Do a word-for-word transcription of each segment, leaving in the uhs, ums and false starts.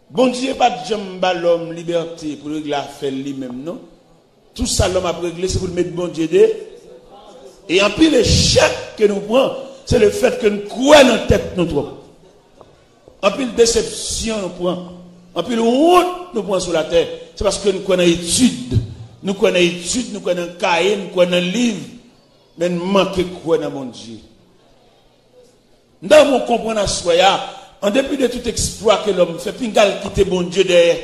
Bondye pa t janm ba lòm libète pou l regle afè l li menm, non. Tout sa lòm ap regle, se pou l met Bondye de. E anpil echèk ke nou pran, se lefèt ke n kwè nan tèt nou twòp. Anpil desepsyon nou pran, anpil wont nou pran sou latè, se paske n kwè nan etid. Nou kwè nan etid, nou kwè nan kaye, nou kwè nan liv, men n manke kwè nan Bondye. M ta renmen w konprann aswè a, an depi de tout eksplwa ke lòm fè, pinga l kite Bondye dèyè.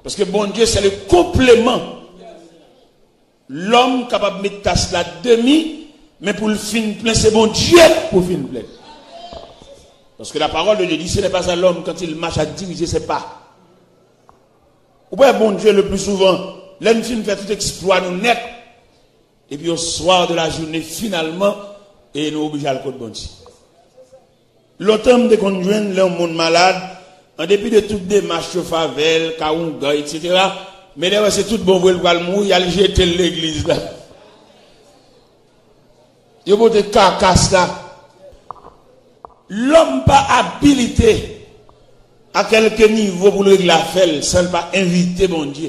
Paske Bondye se le konpleman. Lòm kapab met tas la demi, men pou l fin plen, se Bondye pou fin plen. Parce que la parole de Dieu dit, ce n'est pas à l'homme quand il marche à diriger ses pas. Ou wè Bondye le plus souvent, lè n fin fè tout eksplwa nou nèt, epi au soir de la journée, finalman, e nou oblije al kot Bondye. Lontan m te konn jwenn lè yon moun malad, an depi de tout demach yo fè avè l, kawongan, etsetera, men lè yo wè se tout bon vre l pral mouri, y al jete l legliz la. Yo pote kakas la. Lòm pa abilite a kèlke nivo pou l regle afè l san l pa envite Bondye.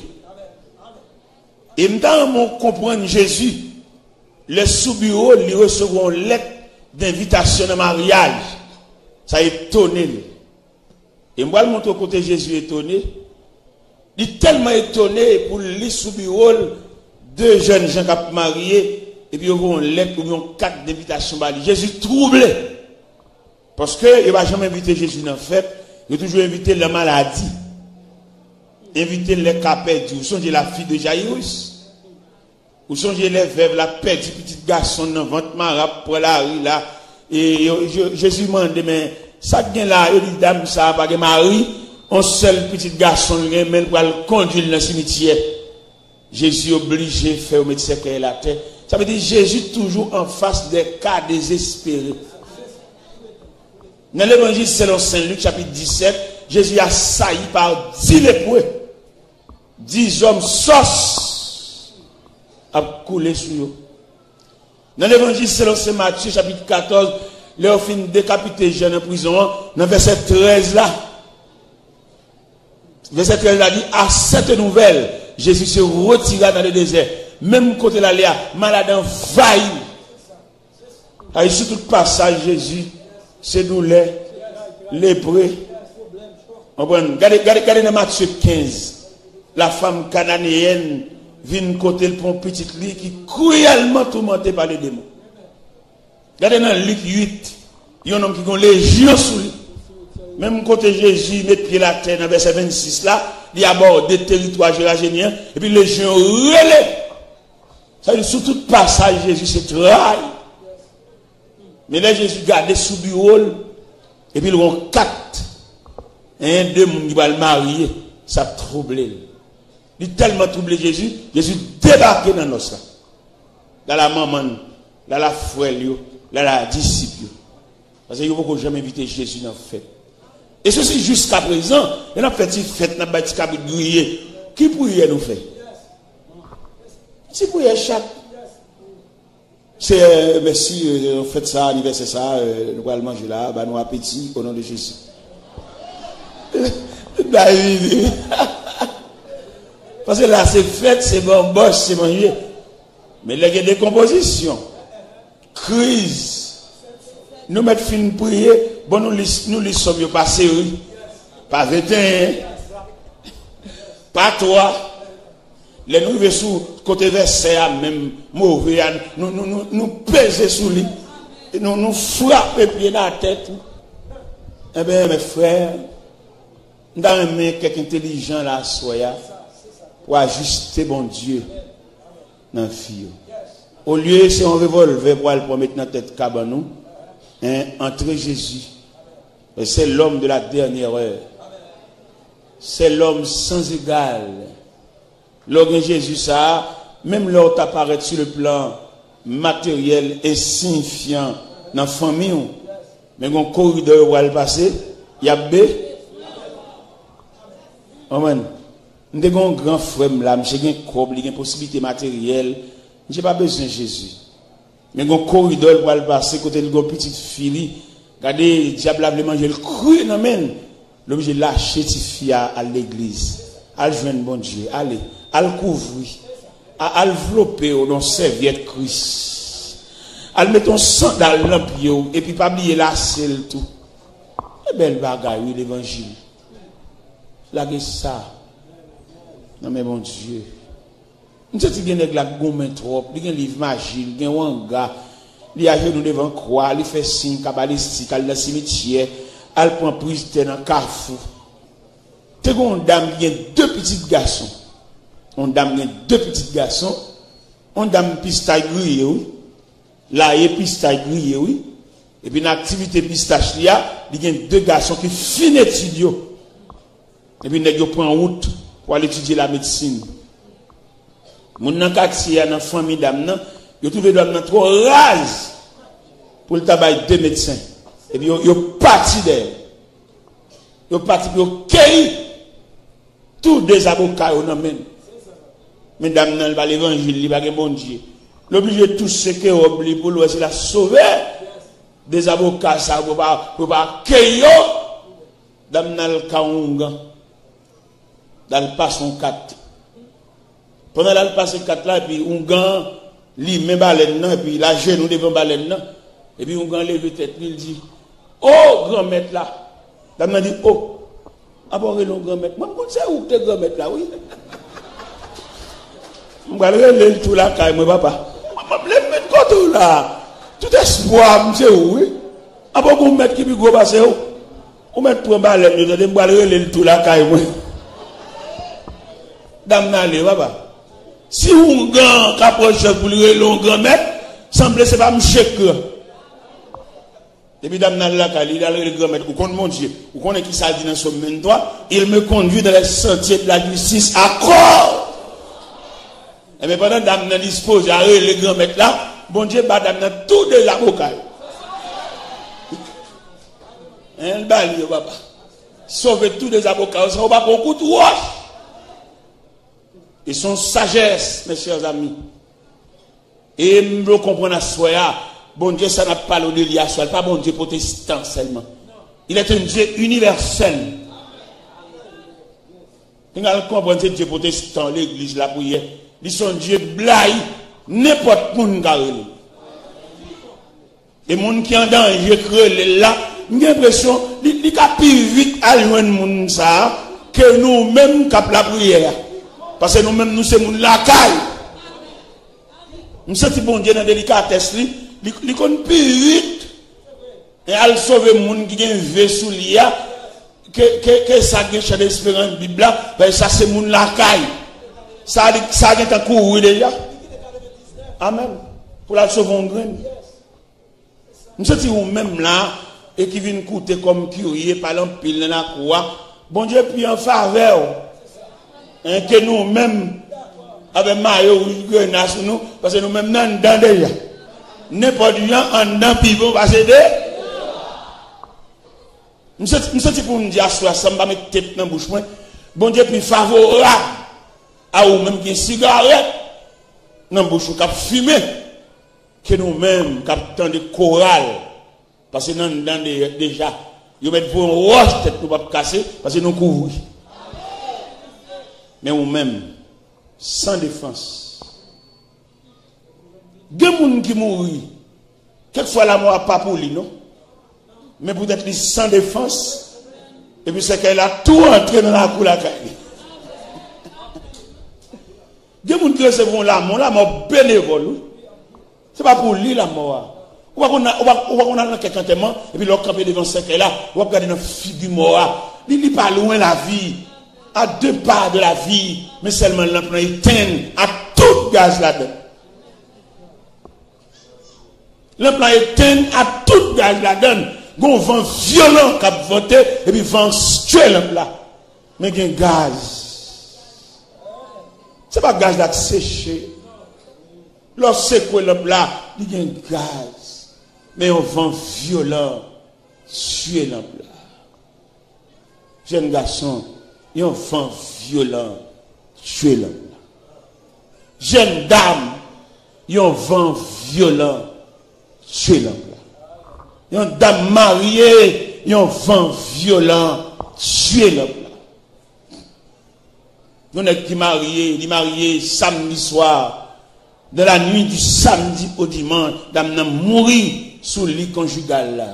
E m ta renmen w konprann Jezi, lè sou biwo l, li resevwa yon lèt denvitasyon nan maryaj. Sa etone l. E m pral montre w kote Jezi etone. Li tèlman etone pou l li sou biwo l de jèn jan k ap marye, epi yo voye yon lèt oubyen yon kat denvitasyon ba li. Jezi twouble. Paske yo pa janm envite Jezi nan fèt, yo toujou envite l nan maladi. Envite l lè ka pèdi. Ou sonje la fille de Jairus? Ou sonje lè vèv la pèdi pitit gason l nan vant mari, ap pran lari la? E yo, yo, Jezi mande, men sa k gen la? Yo di, dam sa a pa gen mari, yon sèl pitit gason l gen, men l pral kondui l nan simityè. Jezi oblije fè yo met sèkèy l atè. Sa vle di Jezi toujou anfas de ka dezespere. Nan Levanjil selon Sen Lik, chapit disèt, Jezi asayi pa dis lepre. Dis zòm sòs ap koule sou yo. Nan Levanjil selon Sen Matye, chapit katòz, lè yo fin dekapite Jan nan prizon an, nan vèsè trèz la, vèsè trèz la di, à cette nouvelle, Jésus se retira dans le désert. Menm kote l ale a, malad anvayi. Sa vle di sou tout pasaj Jezi, se doulè, lepre. Konprann? Gade, gade, gade nan Matye kenz. La femme cananéenne vin kote l pou yon pitit li ki kriyèlman toumante pa le demon. Gade nan Lik uit, yon nonm ki gen lejyon sou li. Menm kote Jezi met pye l atè nan vèsè vennsis la, li abòde teritwa Jerajenyen an, epi lejyon yo rele. Sa vle di sou tout pasaj Jezi se tray. Men lè Jezi gade sou biwo l, epi l wè yon kat, en, de moun ki pral marye, sa twouble l. Li tèlman twouble Jezi, Jezi debake nan nòs la. L al a manman l, l al a frè l yo, l al a disip yo. Paske yo poko janm envite Jezi nan fèt. E sesi jiskaprezan, lè n ap fè ti fèt, n ap bay ti kabrit griye. Ki priyè nou fè? Ti priyè chat. Seyè, mèsi, euh, fèt sa, anivèsè sa, euh, nou pral manje la, ba nou apeti, o non de Jezi. Bay vini. Paske la se fèt, se banbòch, se manje. Men lè gen dekonpozisyon, kriz, nou mèt fin priye, bon, nou li, nou li sòm yo pa seri, pa venteyen, pa twa. Lè nou rive sou kote vèsè a menm, move a, nou, nou, nou, nou peze sou li. E nou, nou frape pye n atè tou. Enben, men frè, m ta renmen kèk entelijan la aswè a pou ajiste Bondye nan vi yo. Olye se yon revòlvè pou al pran met nan tèt kabann ou, en, antre Jezi. C'est l'homme de la dernière heure. C'est l'homme sans égal. Lè w gen Jezi sa a, menm lè w ta parèt sou le plan materyèl ensiyifyan nan fanmi w, men gen yon koridò yo pral pase, y ap be. Konprann? M te gen yon gran frè m la, misye gen kòb, li gen posiblite materyèl, misye pa bezwen Jezi. Men gen yon koridò l pral pase kote l gen yon pitit fi li. Gade, dyab la vle manje l kri nan men l. L oblije lache tifi a al legliz. Al jwenn Bondye. Ale. Al kouvri. A- al vlope w nan sèvyèt Kris. Al mete yon sandal nan pye w, epi pa bliye lase l tou. Se bèl bagay, wi, levanjil. Lage sa nan men Bondye. M santi gen nèg la k goumen twòp. Li gen liv maji, li gen wanga. Li ajenou devan kwa, li fè siy kabalistik, al nan simityè, al pran priz tè nan kafou. Te gen yon dam ki gen de pitit gason. Yon dam gen de pitit gason. Yon dam pistach griye, wi. Laye pistach griye, wi. Epi nan aktivite pistach li a, li gen de gason ki fin etid yo. Epi nèg yo pran wout pou al etidye lamedsin. Moun nan katye a, nan fanmi dam nan, yo twouve dam nan twò raz pou l ta bay de medsen. Epi yo, yo pati dèyè l. Yo pati pou yo keyi tou de zaboka yo nan men l. Men dam nan, li pa levanjil, li pa gen Bondye. L oblije touse ke wòb li pou l wè si l a sove de zaboka sa yo, pou yo pa, pou yo pa keyi yo. Dam nan al ka yon oungan. L al pase yon kat. Pandan l al pase kat la, epi oungan an limen balèn nan, epi l ajenou devan balèn nan. Epi oungan an leve tèt li, l di, "O, granmèt la!" Dam nan di, "O, apa w rele m granmèt? Mwen, m konn se ou ki te granmèt la, wi. M pral rele l tou lakay mwen, papa. Mwen, mwen, leve men kote w la. Tout espwa m se ou, wi. Apa w gen yon mèt ki pi gwo pase w? Ou mèt pran balèn yo, tande, m pral rele l tou lakay mwen." Dam nan ale, papa. Si oungan an ka pran chans pou l rele yon granmèt, sanble se pa msye k gran. Depi dam nan al lakay li, li al rele granmèt. Ou konn Bondye, ou konnen ki sa l di nan Sòm venntwa, "Il me conduit dans les sentiers de la justice à cause." Enben, pandan dam nan dispoze a rele granmèt la, Bondye ba dam nan tou de zaboka yo. Hein, l ba li yo, papa. Sove tou de zaboka yo, san yo pa pran kout wòch. E se yon sajès, mes chers amis. E m vle w konprann aswè a, Bondye sa n ap pale w de li aswè a, li pa Bondye pwotestan sèlman. Il est un Dieu universel. Pinga l konprann se Dye pwotestan, legliz, lapriyè. Li se yon Dye blay, nenpòt moun ka rele l. E moun ki an danje k rele l la, m gen enpresyon li, li ka pi vit al jwenn moun sa a ke nou menm k ap lapriyè a. Paske nou menm, nou se moun lakay. M santi Bondye nan delikatès li, li, li konn pi vit e al sove moun ki gen ve sou li a ke, ke, ke sa k gen chan desperans Bib la, paske sa se moun lakay. Sa li, sa gentan kouri deja. Amèn. Pou l al sove yon grenn. M santi ou menm la, e ki vin koute kòm kirye, pale anpil nan lakou a, Bondye pi an favè w, en, ke nou menm, avè mayo wouj grena sou nou, paske nou menm nan anndan deja. Nenpòt jan, anndan pi bon pase de. M santi, m santi pou m di aswè a, san m pa met tep nan bouch mwen, Bondye pi favorab a ou menm ki gen sigarèt nan bouch ou, k ap fimen, ke nou menm k ap tande koral, paske n anndan de-, deja, yo mèt voye yon wòch, tèt nou p ap kase, paske nou kouvri. Men ou menm, san defans. Gen moun ki mouri, kèk fwa lamò a pa pou li, non. Men poutèt li san defans, epi sèkèy la tou antre nan lakou lakay li. Gen moun ki resevwa yon lamò, yon lamò benevòl, wi. Se pa pou li lamò a. Ou pa konn, ou pa, ou pa konn al nan kèk antèman, epi lè w kanpe devan sèkèy la, w ap gade nan figi mò a. Li, li pa lwen lavi, à deux pas de la vie, men sèlman lanp lan etenn ak tout gaz ladan l. Lanp lan etenn ak tout gaz ladan l. Gon van vyolan k ap vante, epi van an tchwe lanp la. Men gen gaz. Se pa gaz la k seche. Lè w sekwe lanp la, li gen gaz. Men yon van vyolan tchwe lanp la. Jèn gason, yon van vyolan tchwe lanp la. Jèn dam, yon van vyolan tchwe lanp la. Yon dam marye, yon van vyolan Dye lòt la. Yon nèg ki marye, li marye samdi swa. Dans la nuit du samedi au dimanche, dam nan mouri sou li konjigal la.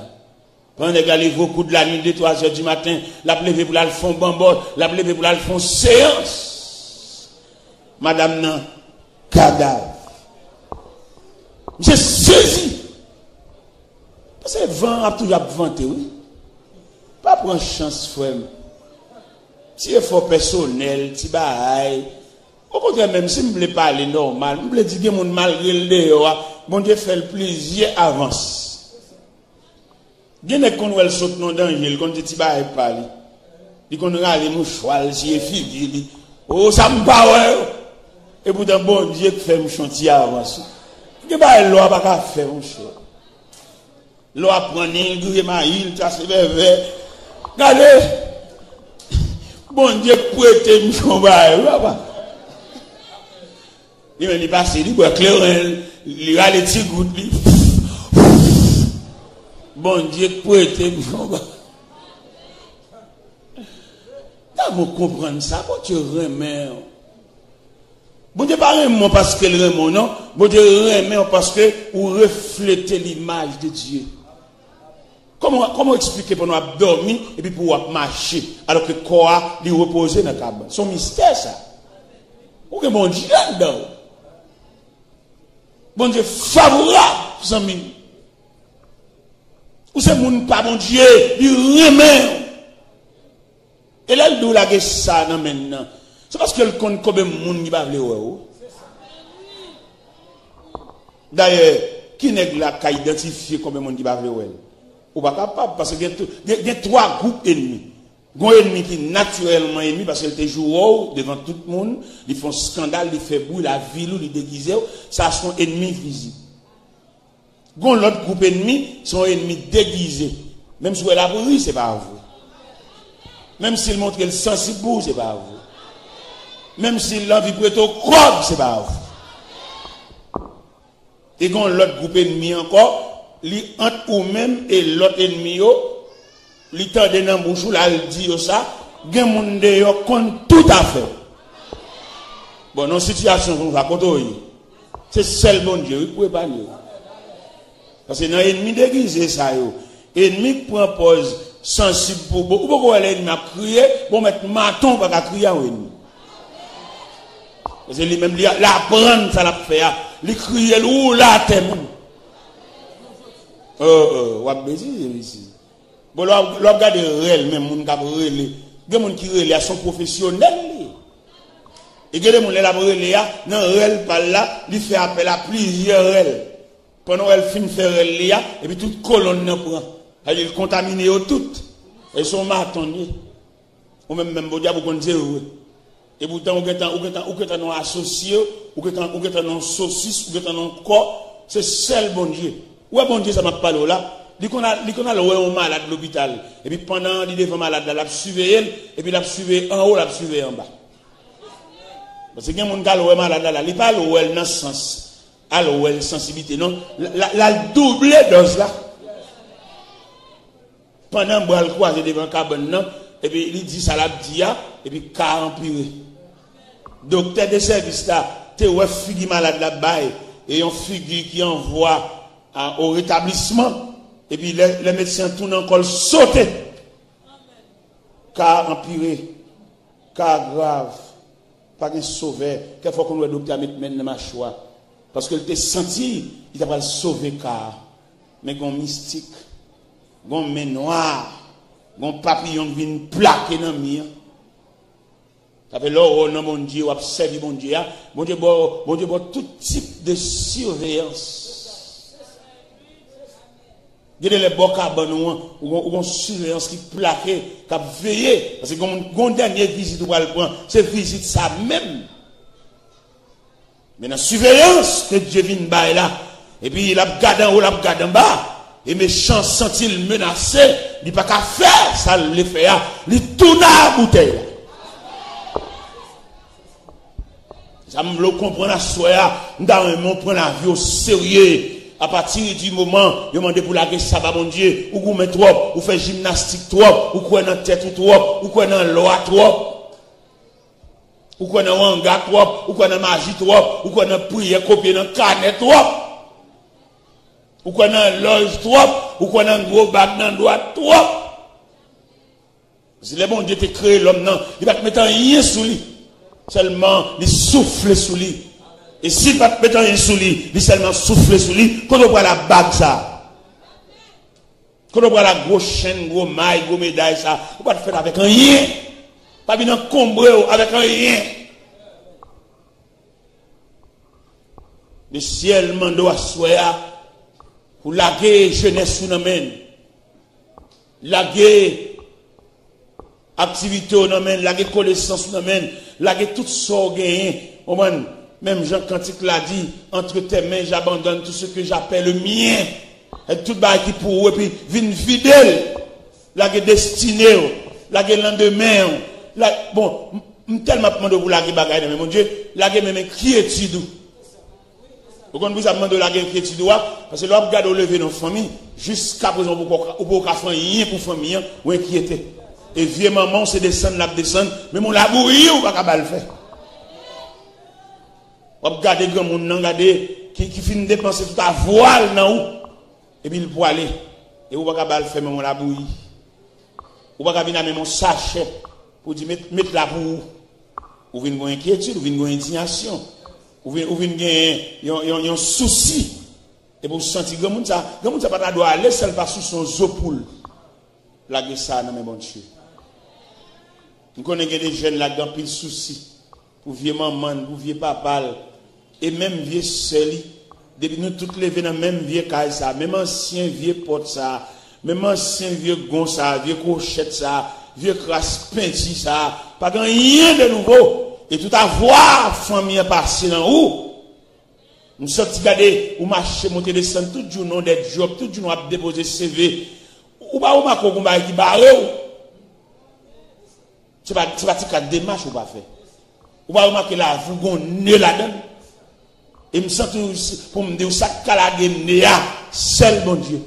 Pandan nèg la leve o kou de la nuit, de twa zè di maten, l ap leve pou l al fè yon banbòt, l ap leve pou l al fè yon seyans. Madanm nan, kadav. Misye sezi. Paske van ap toujou ap vante, wi. Pa pran chans, frè m. Ti efò pèsonèl, ti bagay. Okontrè, menm si m vle pale nòmal, m vle di gen moun malgre l deyò a, Bondye fè l plizyè avans. Gen nèg konn wè l sot nan danje, l konn di ti bagay pa li. Li konn rale mouchwa l siye figi li. O, sa m pa wè yo. Epoutan Bondye k fè m chon ti avans. Gen bagay lò a pa ka fè, monchè. Lò a pran ni l griye mayi l, trase vèvè. Gade! Bondye k prete m chon bagay, wi, papa. Li menm li pase, li bwè kleren, li rale ti gout li. Bondye k prete m yon ba. Damou konprann sa, Bondye renmen w. Bondye pa renmen w paske l renmen w, non. Bondye renmen w paske ou reflete limaj de Dye. Kòman, kòman w eksplike pandan w ap dòmi epi pou w ap mache, alòske kò a, li repoze nan kabann? Se yon mistè, sa. Ou gen Bondye anndan w. Bondye favorab, zanmi m. Ou se moun pa Bondye, li renmen w. E lè l di w lage sa nan men l nan, se paske l konn konbyen moun ki pa vle wè w. Dayè, ki nèg la ka idantifye konbyen moun ki pa vle wè l? Ou pa kapab, paske gen, gen, gen twa gwoup enmi. Gon enmi ki natirèlman enmi, paske l te joure w devan tout moun, li fè yon skandal, li fè bri, l avili w, li degize w, sa se yon enmi vizib. Gon lòt gwoup enmi, se yon enmi degize. Menm si w wè l ap ri, se pa vre. Menm si l montre l sansib pou ou, se pa vre. Menm si l anvi prete w kòb, se pa vre. E gen yon lòt gwoup enmi ankò, li ant ou menm e lòt enmi yo, li tande nan bouch ou, l al di yo sa, gen moun deyò konn tout afè w. Bon, nan sitiyasyon konsa, kote w ye? Se sèl Bondye, wi, k pou epanye w. Paske nan enmi degize sa yo, enmi k pran pòz sansib pou bon, ou poko wè lè enmi ap kriye, bon, mèt maton ou pa ka kriye a yon enmi. Paske li menm, li, l aprann sa l ap fè a. Li kriye, l woule atè menm. Oh, oh, w ap betize, mesye. Bon, lè w ap, lè w ap gade rèl, menm moun k ap rele, gen moun ki rele a, se yon pwofesyonèl li ye. E gen de moun, lè l ap rele a, nan rèl pa l la, li fè apèl a plizyè rèl. Pandan w wè l fin fè rèl li a, epi tout kolonn nan pran. Sa vle di l kontamine yo tout. E se yon maton li ye. Ou menm, menm Bondye ap ou konn se vre. Epoutan, ou gentan, ou gentan, ou gentan nan asosye, ou gentan, ou gentan nan sosis, ou gentan nan kò, se sèl Bondye. Ou wè Bondye sa m ap pale w la, li konn al, li konn al wè yon malad lopital. Epi pandan li devan malad la, l ap siveye l, epi l ap siveye anwo, l ap siveye anba. Paske gen moun k al wè malad la, la, li pa al wè l nan sans, al wè l sansiblite, non. L, l, l al double dòz la. Pandan bra l kwaze devan kabann nan, epi li di sa l ap di a, epi ka a anpire. Doktè de sèvis la te wè figi malad la bay, e yon figi ki an vwa a, o retablisman, epi lè, lè medsen an tounen ankò l sote. Ka a anpire. Ka a grav. Pa gen sovè. Kèk fwa w konn wè doktè a met men l nan machwa. Paske l te santi li ta pral sove ka a. Men gen yon mistik. Gen yon men nwa. Gen yon papiyon k vin plake nan mi an. Sa fè lè w wè w nan Bondye, w ap sèvi Bondye a, Bondye ba w, Bondye ba w tout tip de siveyans. Gen de lè bò kabann ou an, ou gon, ou gon siveyans ki plake, k ap veye. Paske gon, gon dènye vizit ou pral pran, se vizit sa menm. Men nan siveyans ke Dye vin bay la, epi l ap gade anwo, l ap gade anba, e mechan santi l menase, li pa ka fè sa l vle fè a, li tounen a boutèy la. Sa m vle w konprann aswè a, m ta renmen w pran lavi w serye. Apati di moman yo mande pou lage sa ba Bondye, ou goumen twòp, ou fè jimnastik twòp, ou kwè nan tèt ou twòp, ou kwè nan lò a twòp, ou kwè nan wanga twòp, ou kwè nan maji twòp, ou kwè nan priyè kopye nan kanè twòp, ou kwè nan lòj twòp, ou kwè nan gwo bag nan dwèt twòp. Si lè Bondye te kreye lòm nan, li pa t met anyen sou li. Sèlman, li soufle sou li. E si li pa t met anyen sou li, li sèlman soufle sou li, kote w pral ak bag sa? Kote w pral ak gwo chenn, gwo may, gwo meday sa? Ou pa t fèt avèk anyen. Pa vin ankonbre w avèk anyen. Lesyèl mande w aswè a pou lage jenès ou nan men l. Lage aktivite w nan men l, lage konesans ou nan men l, lage tout sa w genyen. Konprann? Menm jan kantik la di, entre tes mains, j'abandonne tout ce que j'appelle mien. Èk tout bagay ki pou ou, epi vin vide l. Lage destine w, lage landemen w. La, bon, m, m tèlman ap mande w pou lage bagay nan men Bondye, lage menm enkyetid ou. Ou konn poukisa m mande w lage enkyetid ou a? Paske lè w ap gade w leve nan fanmi, jiskaprezan ou poko, ou poko ka fè anyen pou fanmi an, ou enkyete. E vye manman w se desann l ap desann, menm yon labouyi ou pa ka ba l fè. W ap gade granmoun nan, gade, ki, ki fin depanse tout avwa l nan ou, epi l pwale, e ou pa ka ba l fè menm yon labouyi. Ou pa ka vin ak menm yon sachè pou di, met, met la pou ou. Ou vin gen yon enkyetid, ou vin gen yon endiyasyon. Ou vin, ou vin gen yon, yon, yon sousi. Epi ou santi granmoun sa, granmoun sa pa ta dwe ale san l pa souse yon zo poul. Lage sa nan men Bondye. M konnen gen de jèn la ki gen anpil sousi pou vye manman l, pou vye papa l, e menm vye sè li. Depi nou tout leve nan menm vye kay sa, menm ansyen vye pòt sa, menm ansyen vye gon sa, vye kwochèt sa, vye kras penti sa, pa gen anyen de nouvo. E tout avwa fanmi an pase nan ou. M santi gade ou mache monte desann tout jounen w dèt djòb, tout jounen w ap depoze C V. Ou pa remake w gon bagay ki bare w? Se pa, se pa ti kat demach ou pa fè. Ou pa remake lavi w gon ne ladan l? E m santi w, pou m di w sa k ka lage ne a, sèl Bondye.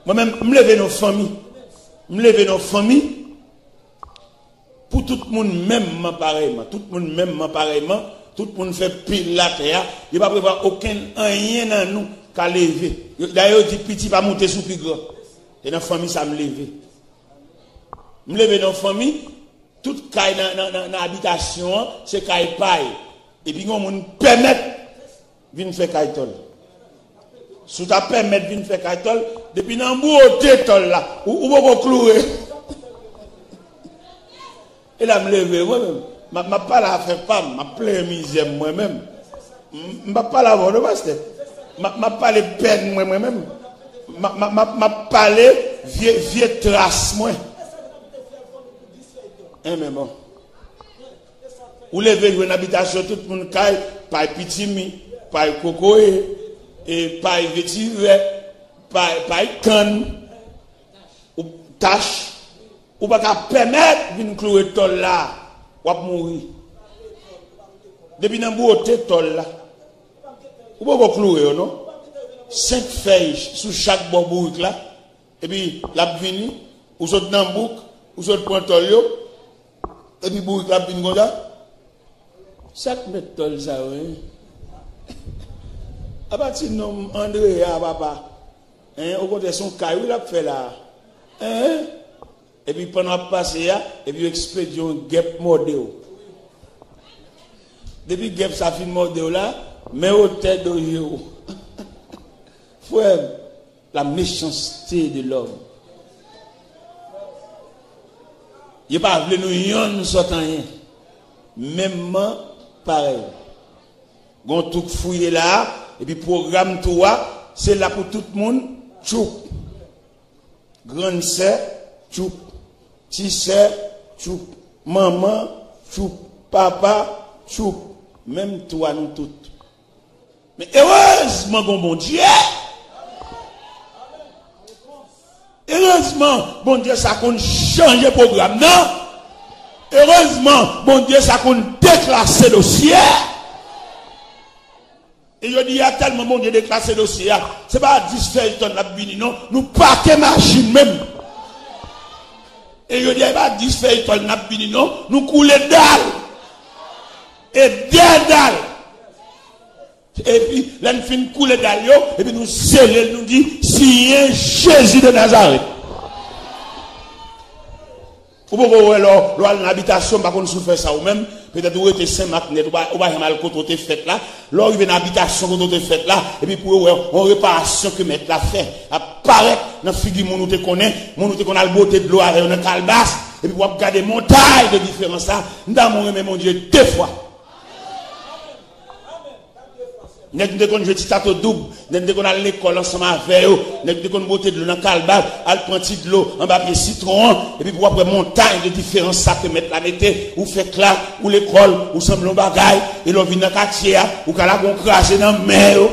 Mwen menm, m leve nan fanmi. M leve nan fanmi. Pou tout moun menmman parèyman, tout moun menmman parèyman, tout moun fè pil latè a, yo pa prevwa okenn anyen nan nou ka leve. Yo, dayè yo di piti pa moute sou pi gran. E nan fanmi sa m leve. M leve nan fanmi, tout kay nan, nan, nan, nan abitasyon an, se kay pa yo. Epi yon moun pèmèt vin fè kay tòl. Si w ta pèmèt vin fè kay tòl, depi nan bwote tòl la, ou, ou poko kloure. E la m leve, mwen menm. M ap, m ap pale afè pa m, m ap plenyen mizè m mwen menm. M, m p ap pale avè w non, pastè. M ap, m ap pale pèn mwen, mwen menm. M ap, m ap, m ap, m ap pale vye, vye tras mwen. Enben bon. Ou leve jwenn abitasyon tout moun kay, pay pitimi, pay kokoye, e pay vetivè, pay, pay kann, ou tach, ou pa ka pèmèt vin kloure tòl la, w ap mouri. Depi nan bwote tòl la, ou poko kloure yo non. Senk fèy sou chak bò bourik la, epi l ap vini, ou sot nan bouk, ou sot pran tòl yo, epi bourik la ap vin konsa. Sa k mèt tòl sa yo, en? Apa ti nonm Andrea, papa? En, okontrè, se yon kay, wi, l ap fè la. En? Epi pandan w ap pase a, epi yo ekspedye yon gèp mòde w. Depi gèp sa fin mòde w la, men wotè do je w. Frè m, la méchanceté de l'homme. Yo pa vle nou yonn sòt anyen. Menmman parèy. Gon tou k fouye la, epi pwogram tou a, se la pou tout moun, tchoup. Grann sè, tchoup. Ti sè, tchoup. Manman, tchoup. Papa, tchoup. Menm tou a nou tout. Men erezman gon Bondye. Erezman Bondye sa konn chanje pwogram nan. Erezman Bondye sa konn deklase dosye. E jodi a, tèlman Bondye deklase dosye a, se pa dis fèy tòn n ap vini non, nou pake machin menm. E jodi a, e pa dis fèy tòn n ap vini non, nou koule dal. E dè dal. Epi, lè n fin koule dal yo, epi nou sele l, nou di, siyen Jezi de Nazarèt. Ou poko wè lè w, lè w al nan abitasyon, m pa konn si w fè sa ou menm, petèt ou rete Senmak nèt, ou pa, ou pa janm al kote w te fèt la. Lè w rive nan abitasyon kote w te fèt la, epi pou yo wè yon reparasyon ke mèt la fè ap parèt nan figi moun ou te konnen, moun ou te konn al bwote dlo avè yo nan kalbas, epi pou w ap gade montay de diferans la, m ta renmen Bondye de fwa. Nèg m te konn jwe ti tato doub, nèg m te konn al lekòl ansanm avè yo, nèg m te konn bwote dlo nan kalbas, al pran ti dlo anba pye sitwon an, epi pou w ap wè montay de diferans sa ke mèt la mete, ou fèk la, ou lekòl, ou sanble yon bagay, e lè w vin nan katye a, ou ka lage yon kraze nan men yo.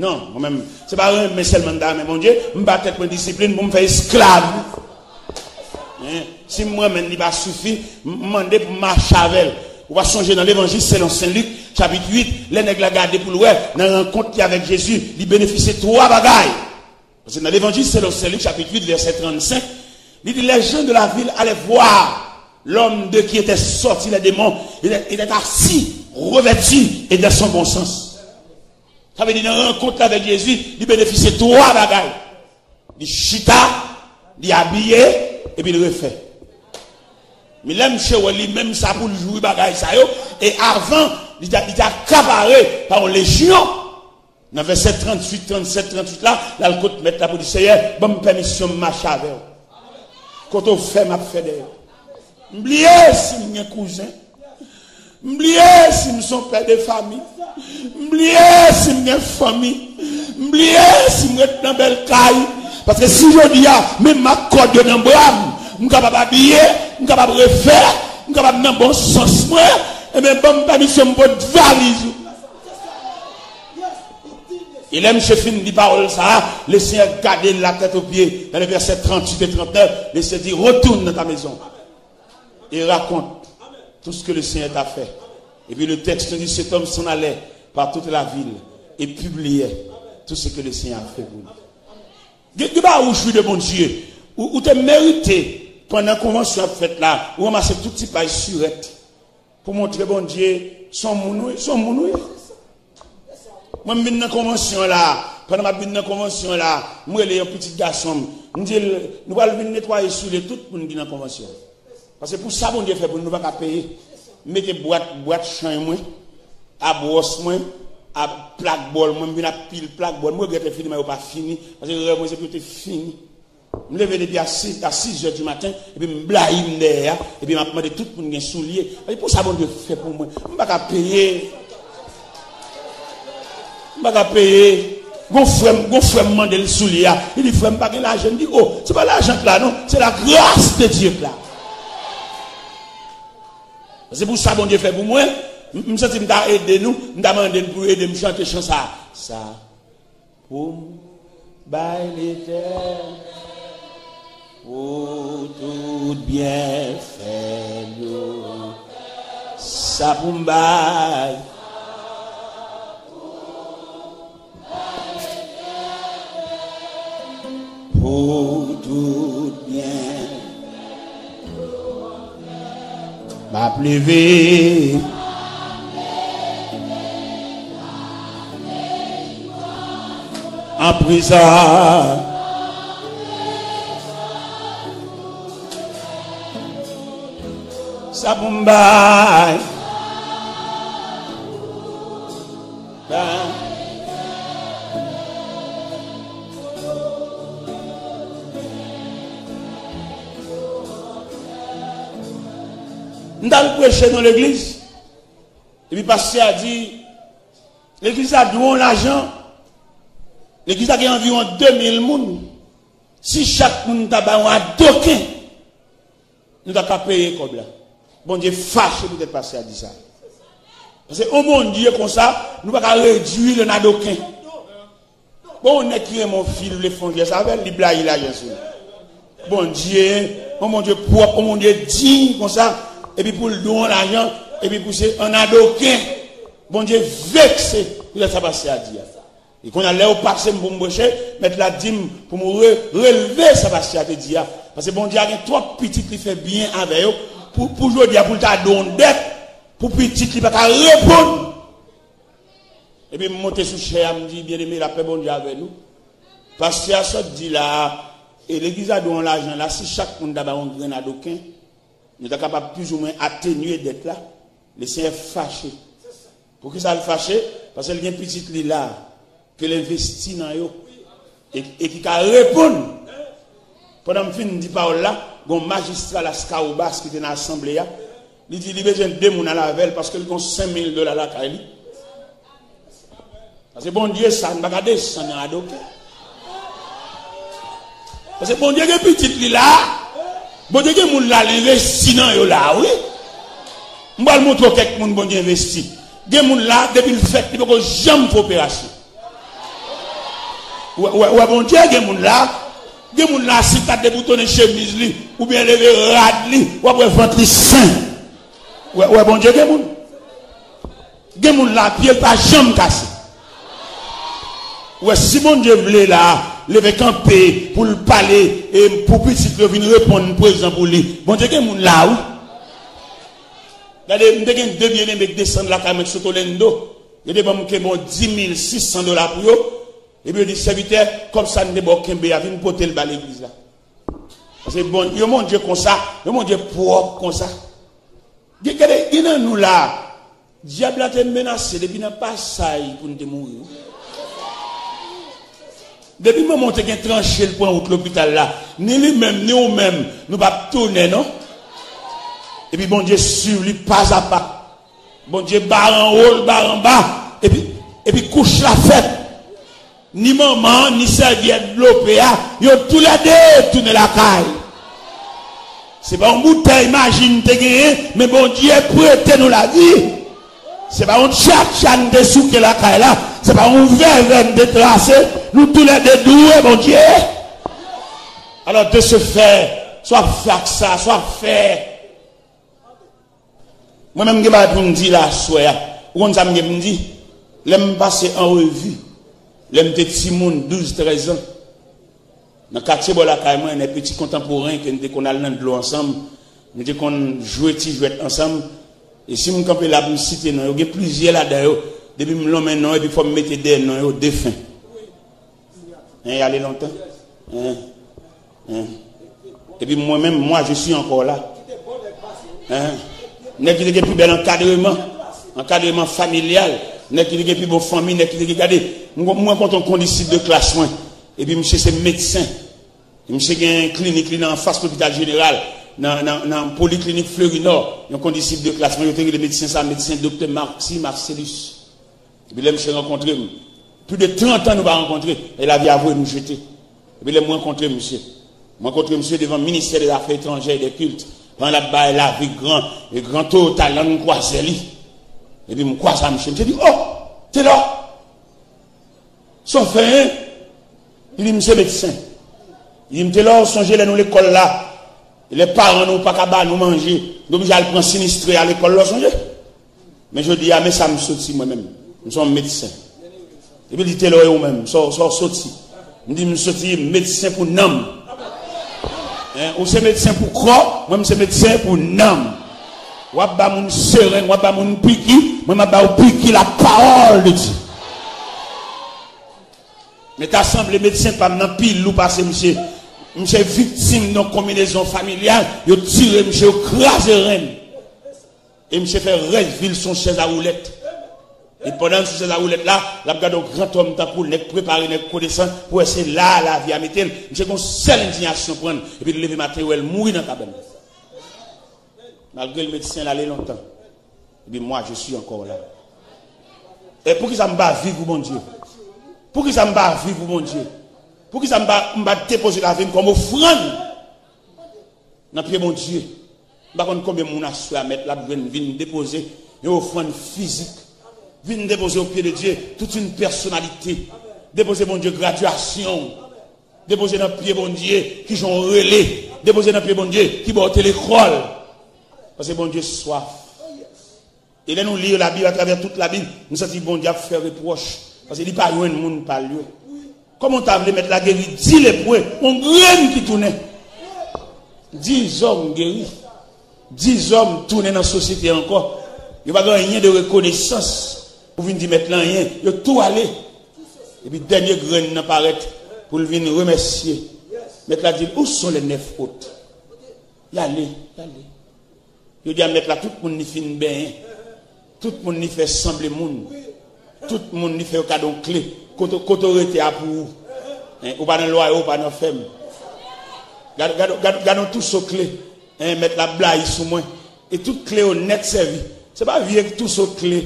Non, mwen menm, se pa renmen sèlman m ta renmen Bondye, m ba tèt mwen disiplin pou m fè esklav. Hein? Si m renmen l, li pa sifi, m m mande pou m mache avè l. Ou pa sonje nan Levanjil selon Sen Lik, chapit uit, lè nèg la gade pou l wè, nan rankont li avèk Jezi, li benefisye twa bagay. Paske nan Levanjil selon Sen Lik, chapit uit, vèsè trannsenk, li di, les gens de la ville allaient voir l'homme de qui étaient sortis les démons, il était assis, revêtu et dans son bon sens. Sa vle di, nan rankont la avèk Jezi, li benefisye twa bagay. Li chita, li abiye, epi li refè. Men lè misye wè li menm sa pou l jwi bagay sa yo, e avan, li te, li te akapare pa yon lejyon. Nan vèsè tranntuit, trannsèt, tranntuit la, l al kot mèt la pou di, Seyè, ban m pèmisyon m mache avè w. Kote w fè, m ap fè dèyè w. M bliye si m gen kouzen. M bliye si m se yon pè de fanmi. M bliye si m gen fanmi. M bliye si m ret nan bèl kay. Paske si jodi a, menm ak kòd yo nan bra m, m kapab abiye, m kapab refè, m kapab nan bon sans mwen, ebyen, ban m pèmisyon m pot valiz ou. E lè misye fin di pawòl sa a, le Senyè gade l la tèt o pye. Nan le vèsè tranntuit e trannèf, le Senyè di, retourne dans ta maison et raconte tout ce que le Seigneur t'a fait. Et puis le texte nous dit, cet homme s'en allait par toute la ville et publiait tout ce que le Seigneur a fait pour lui. Gen, gen bagay ou jwi de Bondye. Ou, ou te merite, pandan konvansyon ap fèt la, ou ranmase tout ti paj sirèt. Pou montre Bondye, se yon moun ou ye, se yon moun ou ye. Mwen, m vin nan konvansyon la. Pandan m ap vin nan konvansyon la, m rele yon pitit gason m. M di l, nou pral vin netwaye soulye tout moun ki nan konvansyon. Paske pou sa Bondye fè pou nou, nou pa ka peye. M mete bwat, bwat chany mwen, a bwòs mwen, a plak bòl mwen, m vin ak pil plak bòl. M regrèt enfiniman yo pa fini. Paske rèv mwen se pou yo te fini. M leve depi a sis, a sis zè di maten, epi m blayi m dèyè a, epi m ap mande tout moun gen soulye. Epi pou sa Bondye fè pou mwen, m pa ka peye. M pa ka peye. Gon frè m, gon frè m mande l soulye a. Li di, frè m pa gen lajan. M di, o, se pa lajan k la non, se la grâce de Dieu k la. Se pou sa Bondye fè pou mwen, m, m santi m ta ede nou, m ta mande l pou ede m chante chan sa. Sa. Pou m bay Letènèl pou tout byenfè l yo. Sa pou m bay. Pou tout byen. M ap leve. An prezan. Sa pou m bay. M t al preche nan legliz. Epi pastè a di, legliz la dwe yon lajan. Legliz la gen anviwon de mil moun. Si chak moun ta bay yon adoken, nou ta ka peye kòb la. Bondye fache poutèt pastè a di sa. Paske yon Bondye konsa, nou pa ka redwi l an adoken. Bon, yon nèg ki renmen yon fi, li vle fè yon jès avè l, li blayi lajan sou li. Bondye, yon Bondye pwòp, yon Bondye diy konsa, epi pou l dwe yon lajan, epi pou se an adoken. Bondye vekse poutèt sa pastè a di a. E kounye a, lè yo pase m pou m preche, mèt la di m pou m re, relve sa pastè a te di a. Paske Bondye a gen twòp pitit li fè byen avè yo, pou, pou jodi a, pou l ta dwe yon dèt, pou pitit li pa ka reponn. Epi m monte sou chè a, m di, "Byeneme, lapè Bondye avè nou." Pastè a sot di la, e legliz la dwe yon lajan la, si chak moun ta bay yon grenn adoken, nou ta kapab plizoumwen atenye dèt la. Le Senyè fache. Poukisa l fache? Paske l gen pitit li la, ke l envesti nan yo, e, e ki ka reponn. Pandan m fin di pawòl la, gon majistra Laskawobas ki te nan asanble a, li di li bezwen de moun al avè l paske l gon senk mil dola lakay li. Paske Bondye sa, n pa ka desann nan adoken. Paske Bondye gen pitit li la. Bondye gen moun la, l envesti nan yo la, wi. M pral montre w kèk moun Bondye envesti. Gen moun la, depi l fèt, li poko janm fè operasyon. Ou wè, ou wè, ou wè Bondye gen moun la. Gen moun la, si l ta deboutonnen chemiz li, oubyen leve rad li, w ap wè vant li sen. Ou wè, ou wè Bondye gen moun. Gen moun la, pye l pa janm kase. Ou wè, si Bondye vle la, leve kanpe pou l pale, e pou pitit yo vin reponn prezan pou li. Bondye gen moun la, wi. Gade, m te gen de byeneme k desann lakay mwen k sot Orlando. Yo te ban m kenbe yon dis mil sis san dola pou yo. Epi yo di, "Sèvitè, kòb sa n te ba w kenbe a, vin pote l ba legliz la." Paske bon, yon Bondye konsa, yon Bondye pwòp konsa. Gen, gade, gen nan nou la, dyab la te menase depi nan pasay pou n te mouri, wi. Depi manman w te gen tranche l pran wout lopital la, ni li menm, ni ou menm, nou p ap tounen, non. Epi Bondye swiv li pa a pa. Bondye bare anwo, l bare anba, epi, epi kouch la fèt. Ni manman an, ni sèvyèt dlo pe a, yo toulède tounen lakay. Se pa yon boutèy maji n te genyen, men Bondye prete nou lavi. Se pa yon tchatcha n te souke lakay la, se pa yon vèvè n te trase, nou toulède dwe Bondye. Alò, de ce fait, sa w ap fè ak sa, sa w ap fè. Mwen menm, m gen bagay pou m di la aswè a. Ou konn sa m gen pou m di? Lè m pase an revi, lè m te timoun, douz, trèz an, nan katye bò lakay mwen, nan Petit Contemporain, ke n te konn al nan dlo ansanm, nou te konn jwe ti jwèt ansanm. E si m kanpe la pou m site non yo, gen plizyè ladan yo, depi m lonmen non, epi fò m mete dèyè non yo, defen. Hein, y ale lontan. Hein, hein. Epi mwen menm, moi, je suis encore là. Hein? Nèg ki te gen pi bèl ankadreman, ankadreman familyal, nèg ki te gen pi bon fanmi, nèg ki te gen, gade, mwen, mwen rankontre yon kondisip de klas mwen. Epi misye se medsen. Misye gen klinik li nan anfas lopital jeneral, nan, nan, nan poliklinik Fleury Nord. Yon kondisip de klas mwen, yo te rele medsen sa, medsen doktè Maxi Marcellus. Epi lè misye rankontre m, plis de trant an nou pa rankontre, e lavi a voye nou jete. Epi lè m rankontre misye, m rankontre misye devan Ministè dè Zafè Etranjè e dè Kilt, pandan l ap bay lavi gran, e gran Toyota Land Cruiser li. Epi m kwaze a misye, misye di, "Oh, Telor, sa w fè, en?" Li di, "M se medsen." Li di, "M, Telor, sonje lè nou lekòl la, lè paran nou pa ka ba nou manje, nou oblije al pran sinistre a lekòl la, w sonje?" Men jodi a, men sa m soti mwen menm. M se yon medsen. Epi li te lè ou menm, sa w, sa w soti? M di m soti medsen pou nanm. Hein, ou se medsen pou kò, mwen m se medsen pou nanm. W ap ba moun sereng, w ap ba moun piki, mwen m ap ba w piki la parole de Dieu. Men ta sanble medsen pa m nan pi lou pase misye. Misye viktim yon konbinezon familyal, yo tire misye, yo kraze ren l. E misye fè rès vi l sou yon chèz a woulèt. E pandan l sou chèz a woulèt la, l ap gade yon grantòm tankou l, nèg prepare, nèg konesan, pou wè se la a lavi a mete l. Misye gen yon sèl endiyasyon pran l, epi l leve maten, wè l mouri nan kabann. Malgre l medsen, l ale lontan. Epi moi, je suis encore là. E poukisa m pa viv pou Bondye? Poukisa m pa viv pou Bondye? Poukisa m pa, m pa depoze lavi m kòm ofrann nan pye Bondye? M pa konn konbyen moun aswè a mèt la ap jwenn vin depoze yon ofrann fizik. Vin depoze au pied de Dieu toute une personnalité. Depoze Bondye gradyasyon w. Depoze nan pye Bondye kijan w rele. Depoze nan pye Bondye ki bò w te lekòl. Paske Bondye swaf. E lè nou li Labib, atravè tout Labib, nou santi Bondye ap fè repwòch. Paske li pa jwenn moun pa l yo. Kòman w ta vle Mèt la geri dis lepwe, yon grenn ki tounen? Dis zòm geri. Dis zòm tounen nan sosyete ankò. Yo pa gen anyen de rekonesans pou vin di Mèt la anyen. Yo tou ale. Epi dènye grenn nan parèt pou l vin remèsye. Mèt la di l, où sont les neuf autres? Y ale, y ale. Yo di a Mèt la, tout moun li fin benyen. Tout moun li fè sanble moun. Tout moun li fè yo kado yon kle. Kote, kote w rete a pou ou. Hein, ou pa nan lwayo, ou pa nan fèm. Gad, gad, gad, gad yon touso kle. Hein, Mèt la blayi sou mwen. E tout kle yo nèt sèvi. Se pa vye touso kle,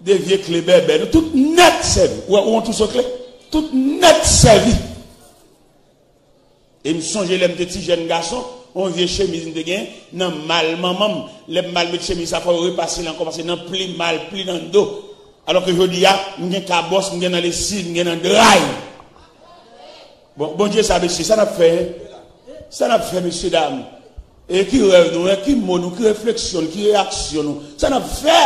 de vye kle bèbè. Nou tout nèt sèvi. Ou, ou yon touso kle. Tout nèt sèvi. E m sonje lè m te ti jèn gason, yon vye chemiz m te gen nan mal manman m. Lè m mal met chemiz sa, fò yo repase l ankò, paske nan pli mal, pli nan do. Alò ke jodi a, m gen kabòs, m gen nan lesiv, m gen nan dray. Bon, Bondye sa, mesye, sa n ap fè, hein? Sa n ap fè, mesye dam? E ki rèv nou, e ki mo nou, ki refleksyon nou, ki reyaksyon nou? Sa n ap fè?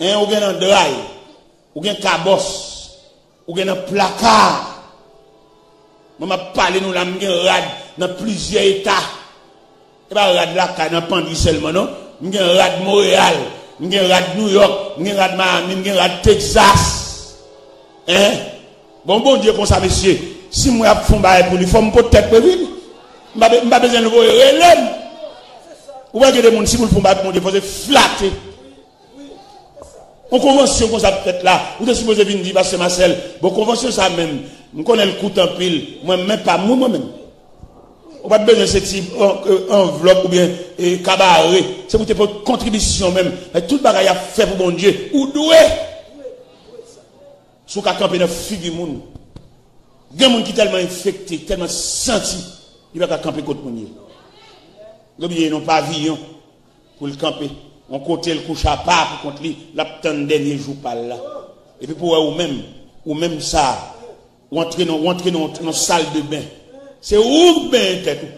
Hein, ou gen nan dray, ou gen kabòs, ou gen nan plaka. Mwen, m ap pale nou la, m gen rad nan plizyè eta. E pa rad lakay nan Pandri sèlman, non. M gen rad Monreyal, m gen rad Nouyòk, m gen rad Miami, m gen rad Texas. Hein? Bon, Bondye konsa, mesye. Si mwen ap fè yon bagay pou li, fò m pot tèt mwen vin. M pa be-, m pa bezwen l voye rele m. Ou wè gen de moun, si pou l fè yon bagay pou Bondye, fò se flate. Yon konvansyon konsa ap fèt la. Ou te sipoze vin di, Pastè Marcel, bon, konvansyon sa menm, m konnen l kout anpil. Mwen, men pa mwen, mwen menm. Ou pa t bezwen se ti an-, anvlòp oubyen, e, kabare. Se pou te pot kontribisyon menm. Men tout bagay y ap fè pou Bondye, ou dwe. Si w ka kanpe nan figi moun. Gen moun ki tèlman enfekte, tèlman santi, li pa ka kanpe kot moun ye. Li oblije nan paviyon pou l kanpe. Yon kote l kouche apa pou kont li, l ap tann dènye jou pa l la. Epi pou wè ou menm, ou menm sa, ou antre nan, ou antre nan, nan sal de ben. Se ou k benyen tèt ou.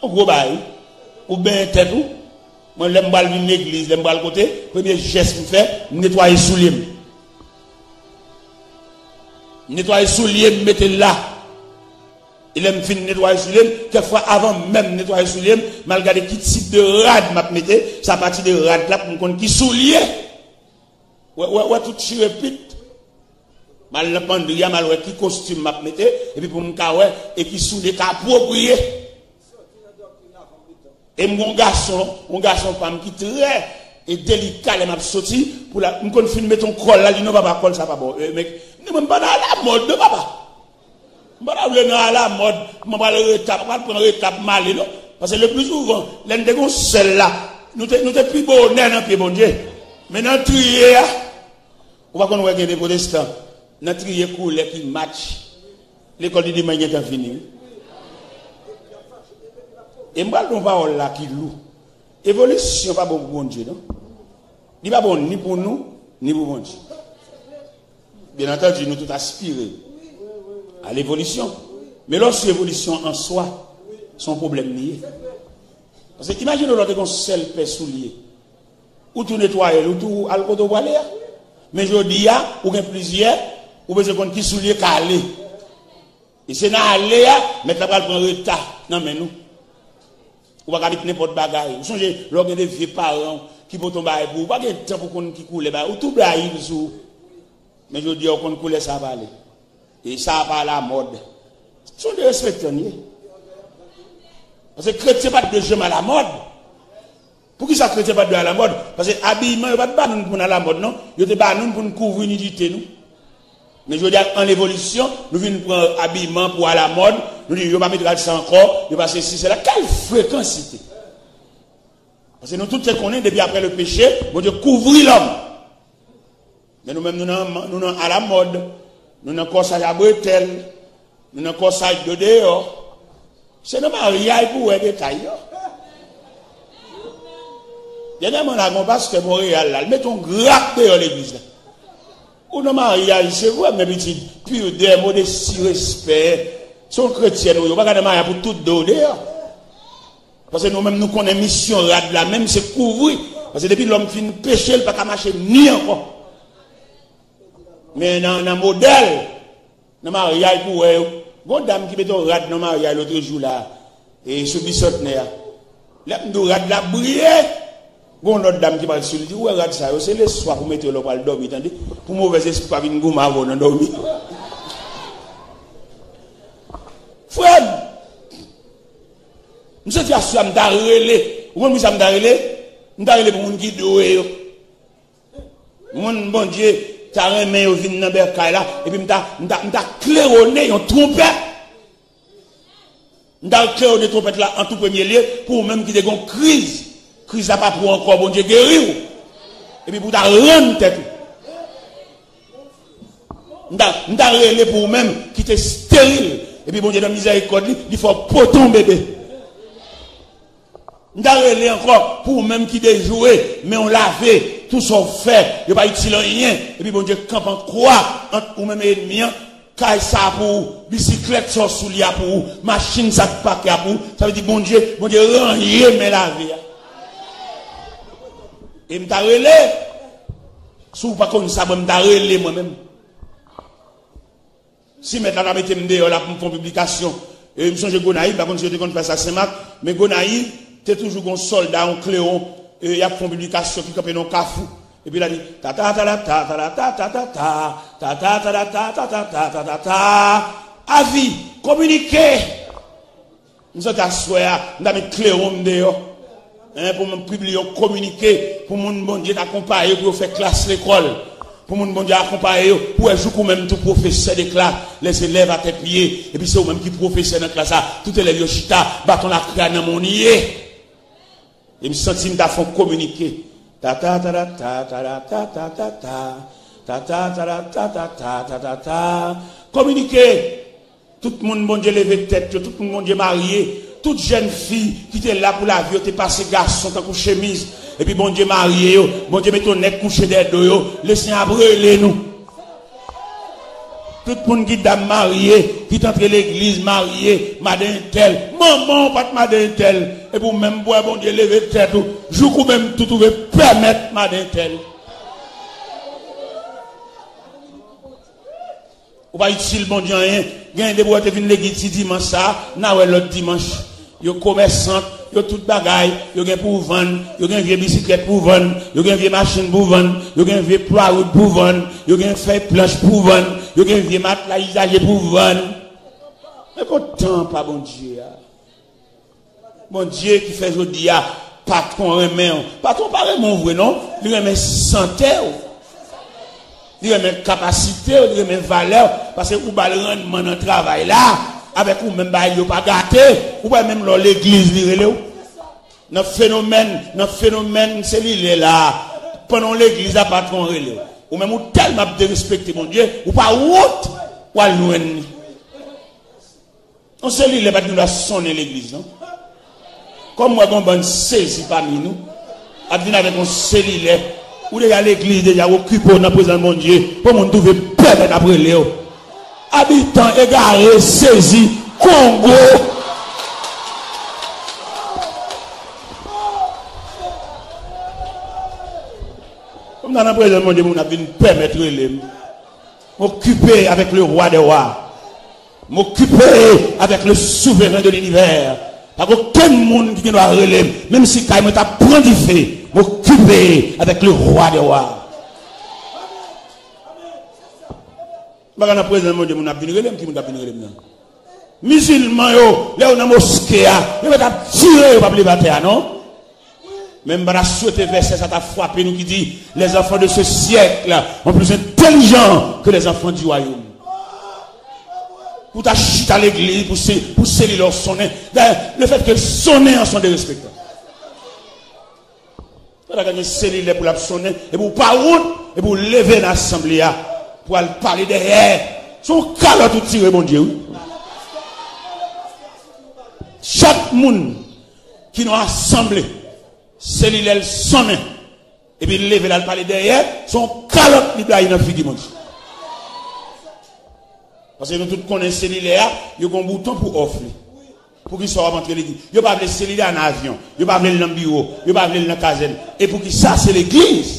Yon gwo bagay, wi. Ou benyen tèt ou. Mwen, lè m pral vin legliz, lè m pral kote, premye jès m fè, m netwaye soulye m. M netwaye soulye m, mete l la. E lè m fin netwaye soulye m, kèk fwa avan menm m netwaye soulye m, m al gade ki tip de rad m ap mete, se apati de rad la pou m konn ki soulye. Wè, wè, wè tout chire pit. M al nan pandri a, m al wè ki kostim m ap mete, epi pou m ka wè e ki soulye k apwopriye. E m gon gason, yon gason pa m ki trè e delika lè m ap soti, pou la, m konn fin met yon kòl la, li non papa, kòl sa pa bon. E, men, non, mwen m pa nan alamòd, non papa. M pa ta vle nan alamòd, mwen pral reta, mwen pral pran reta pou m ale, non. Paske le pli souvan, lè n te gon sèl la, nou te, nou te pi bonè nan pye Bondye. Men nan triye a, ou pa konn wè gen de pwotestan, nan triye koulè ki match, lekòl de dimanch gentan fini, wi. E m pral di yon pawòl la ki lou. Evolisyon pa bon pou Bondye, non. Li pa bon ni pou nou, ni pou Bondye. Byen antandi, nou tout aspire a levolisyon. Men lòske evolisyon an swa, se yon pwoblèm li ye. Paske imajine w lè w te gen yon sèl pè soulye. Ou tou netwaye l, ou tou al kote w prale a. Men jodi a, ou gen plizyè, ou bezwen konn ki soulye k ale. E se nan ale a, mèt la pral pran reta nan men nou. Ou pa ka met nenpòt bagay. Ou sonje, lè w gen de vye paran w ki pote yon bagay pou ou, ou pa gen tan pou konn ki koulè bagay. Ou tou blayi l sou ou. Men jodi a, ou konn koulè sa pale. E sa pa alamòd. Se yon derespektan l ye. Paske kretyen pa t dwe janm alamòd. Poukisa kretyen pa t dwe alamòd? Paske abiman yo pa t ba nou pou n alamòd, non. Yo te ba nou pou n kouvri nidite nou. Men jodi a, an evolisyon, nou vin pran abiman pou alamòd. Nou di, yo pa met rad sa ankò, yo pa sesi, sela. Kèl frekansite! Paske nou tout te konnen, depi apre le peche, Bondye kouvri lòm. Men nou menm, nou nan, nou nan alamòd, nou nan kòsaj a bretèl, nou nan kòsaj de deyò. Se nan maryaj pou w wè detay yo. Dènyèman la, gen yon pastè Monreyal la, li mete yon grak deyò legliz la. Ou nan maryaj, se vre, men pitit, pidè, modesti, respè. Se yon kretyèn ou ye, ou pa ka nan maryaj pou tout do w deyò. Paske nou menm nou konnen misyon rad la menm se kouvri. Paske depi lòm fin peche, l pa ka mache ni ankò. Men nan, nan modèl, nan maryaj pou wè yo. Gon dam ki mete yon rad nan maryaj lotrejou la, e sou bisantnè a. Lè m di w rad la briye, gon lòt dam ki pral sou li di, ou wè rad sa yo, se leswa pou mete yo lè w pral dòmi, tande. Pou movèz espri pa vin goumen avè w nan dòmi. Frè m, m santi aswè a m ta rele. Ou konn poukisa m ta rele? M ta rele pou moun ki dwe yo. Moun Bondye ta renmen yo vin nan bèkay la, epi m ta, m ta, m ta klewone yon twonpèt. M ta klewone twonpèt la an tou premye lye pou ou menm ki te gon kriz. Kriz la pa pou ou ankò, Bondye geri w. Epi pou w ta rann tèt ou. M ta, m ta rele pou ou menm ki te esteril. Epi Bondye nan mizèrikòd li, li fè w pote yon bebe. M ta rele ankò pou ou menm ki dejoure, men w lave, tou sa w fè, yo pa itil anyen. Epi Bondye kanpe an kwa ant ou menm e ènmi an, kay sa a pou ou, bisiklèt sa w sou li a pou ou, machin sa k pake a pou ou. Sa vle di Bondye, Bondye ranje men lave a. E m ta rele, si w pa konn sa, mwen m ta rele mwen menm. Si mèt la ta mete m deyò la pou m fè yon piblikasyon, e m sonje Gonayiv, m pa konn si yo te konn fè sa Senmak, men Gonayiv te toujou gon sòlda, yon klewon, e y ap fè yon piblikasyon ki kanpe nan yon kafou. Epi l a di, tata, tata, tata, tata, tata, tata, tata, tata, tata, tata, avi, kominike. M santi aswè a, m ta met klewon m deyò. Hein, pou m pibliye yon kominike, pou moun Bondye ta konpaye pou yo fè klas lekòl. Pou moun Bondye akonpaye yo, pou wè jouk ou menm tou pwofesè de klas, lèzelèv atè pye, epi se ou menm ki pwofesè nan klas la, tout elèv yo chita, baton lakra nan men w li ye. E m santi m ta fè yon kominike. Tata, tata, tata, tata, tata, tata, tata, tata, tata, tata, tata. Kominike. Tout moun Bondye leve tèt yo, tout moun Bondye marye, tout jèn fi ki te la pou lavi yo te pase gason tankou chemiz, epi Bondye marye yo, Bondye mete yon nèg kouche dèyè do yo, Lesenyè ap rele nou. Tout moun ki dam marye, ki t antre legliz marye, madan entèl, manman w pa t madan entèl, epi w menm pou wè Bondye leve tèt ou, jouk ou menm tou twouve pèmèt madan entèl. Ou pa itil Bondye anyen. Genyen depi w te vin legliz ti dimanch sa, n a wè lòt dimanch. Yo komèsant, yo tout bagay, yo gen pou vann, yo gen vye bisiklèt pou vann, yo gen vye machin pou vann, yo gen vye plwa wout pou vann, yo gen fèy planch pou vann, yo gen vye matla izaje pou vann. Men kontan pa Bondye a. Bondye ki fè jodi a patwon renmen w. Patwon pa renmen w vre non. Li renmen sante w. Li renmen kapasite w, li renmen valè w. Paske ou ba l rannman nan travay la. Avèk ou menm bagay yo pa gate. Ou pa menm lè w legliz li rele w. Nan fenomèn, nan fenomèn selilè la. Pandan w legliz la patwon rele w. Ou menm ou tèlman ap derespekte Bondye, ou pa wont w al jwenn li. Yon selilè pa t gen dwa sonnen legliz non. Kòm m wè gon bann sezi pami nou ap vin avèk yon selilè, ou deja legliz deja okipe w nan prezans Bondye, pou moun twouve pèmèt ap rele w. Abitan egare, sezi, Kongo. Kòm nan nan prezans Bondye, moun ap vin pèmèt rele m. M okipe avèk le roi des rois. M okipe avèk le souverain de l'univers. Pa gen okenn moun ki gen dwa rele m, menm si kay mwen ta pran dife, m okipe avèk le roi des rois. M pa ka nan prezans Bondye, moun ap vin rele m, ki moun k ap vin rele m nan? Mizilman yo, lè yo nan moske a, yo mèt ap tire, yo p ap leve atè a non. Men m pa ta swete vèsè sa ta frape nou ki di, les enfants de ce siècle sont plus intelligents que les enfants du royaume. Pou ta chita legliz, pou se, pou selilè w sonnen. Dayè, le fait que l sonnen an se yon derespektan. Sa ta gade selilè pou l ap sonnen, epi w pa wont, epi w leve nan asanble a, pou al pale dèyè. Se yon kalòt ou tire Bondye wi. Chak moun ki nan asanble, selilè l sonnen, epi l leve l al pale dèyè, se yon kalòt li blayi nan figi Bondye. Paske nou tout konnen selilè a, yo gon bouton pou off li. Poukisa w ap antre legliz? Yo pa vle selilè a nan avyon. Yo pa vle l nan biwo. Yo pa vle l nan kazèn. E poukisa se legliz?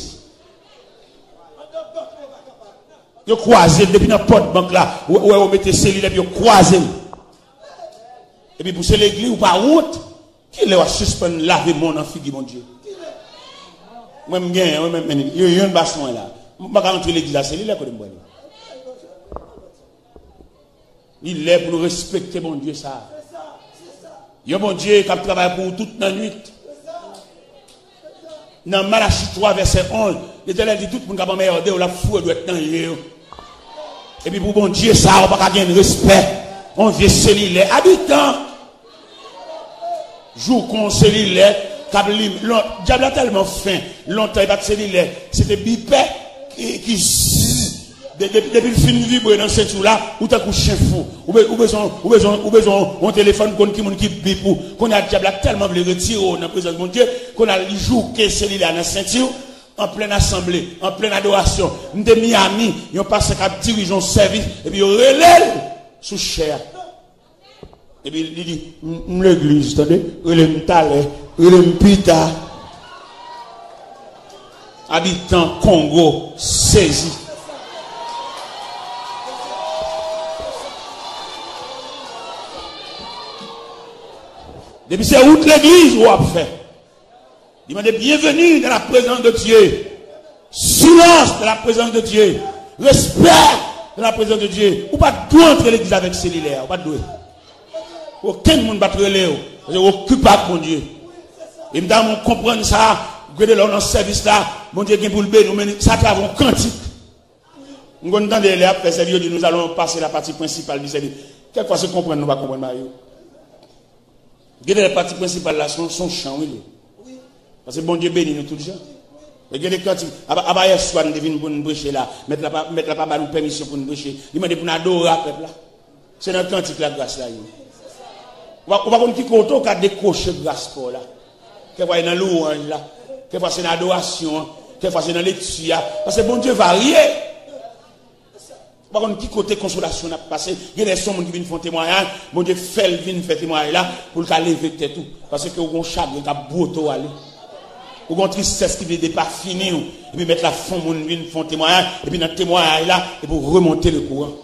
Yo kwaze l depi nan pòt bank la. Ou wè yo mete selilè epi yo kwaze l. Epi pou se legliz, ou pa wont? Kilè w a sispann lave men w nan figi Bondye? Mwen, m genyen, mwen menm, men, yo, yonn pa swen la. M pa ka antre legliz la, selilè kote m pral ye? Li lè pou nou respekte Bondye sa. Yon Bondye k ap travay pou ou tout nan nwit. Nan Malachi twa vèsè onz, Letènèl di tout moun k ap anmède w, l ap foure dwèt nan je yo. Epi pou Bondye sa, ou pa ka gen respè. On vye selilè. Abitan. Jouk on selilè k ap lim. Lon-, dyab la tèlman fen. Lontan, e pa t selilè. Se te bipè ki, ki zzz. De-, de-, depi l fin vibre nan senti w la, ou tankou chen fou. Ou be-, ou bezwen, ou bezwen, ou bezwen yon telefòn pou konn ki moun ki bip ou. Kounye a, dyab la tèlman vle retire w nan prezans Bondye, kounye a, li jouke selilè a nan senti w, an plen asanble, an plen adorasyon. M te Miami, yon pastè k ap dirije yon sèvis, epi yo rele l sou chè a. Epi li di, "M, m legliz, tande? Rele m talè, rele m pita." Abitan Kongo sezi. Depi se wout legliz ou ap fè. Li mande, "Bienvenue dans la présence de Dieu." Silence dans la présence de Dieu. Respect dans la présence de Dieu. Ou pa dwe antre legliz avèk selilè, ou pa dwe. Okenn moun pa t rele w. Paske w okipe ak Bondye. E m ta renmen w konprann sa, gade lè w nan sèvis la, Bondye gen pou l beni w, men sa travay yon kantik. M konn tande lè y ap fè sèvis, yo di, "Nous allons passer la partie principale du service." Kèk fwa se konprann nou pa konprann bagay yo. Gen de lè pati prensipal la, se yon, se yon chan, wi, li. Paske Bondye beni nou tout jan. E gen de kantik, apa, apa yèswa n te vin pou n preche la, mèt la pa, mèt la pa ba nou pèmisyon pou n preche. Li mande pou n adore a pèp la. Se nan kantik la gras la ye. Ou pa, ou pa konn ki kote w ka dekwoche gras pa w la. Kèk fwa se nan louwanj la. Kèk fwa se nan adorasyon an. Kèk fwa se nan lekti a. Paske Bondye varye. Ou pa konn ki kote konsolasyon n ap pase. Gen lè se yon moun ki vin fè yon temwayaj, Bondye fè l vin fè temwayaj la pou l ka leve tèt ou. Paske ou gen yon chagren k ap bwote w ale. Ou gen yon tristès ki vle depafini w. Epi mèt la fè yon moun vin fè yon temwayaj. Epi nan temwayaj la, epi w remonte le kouran.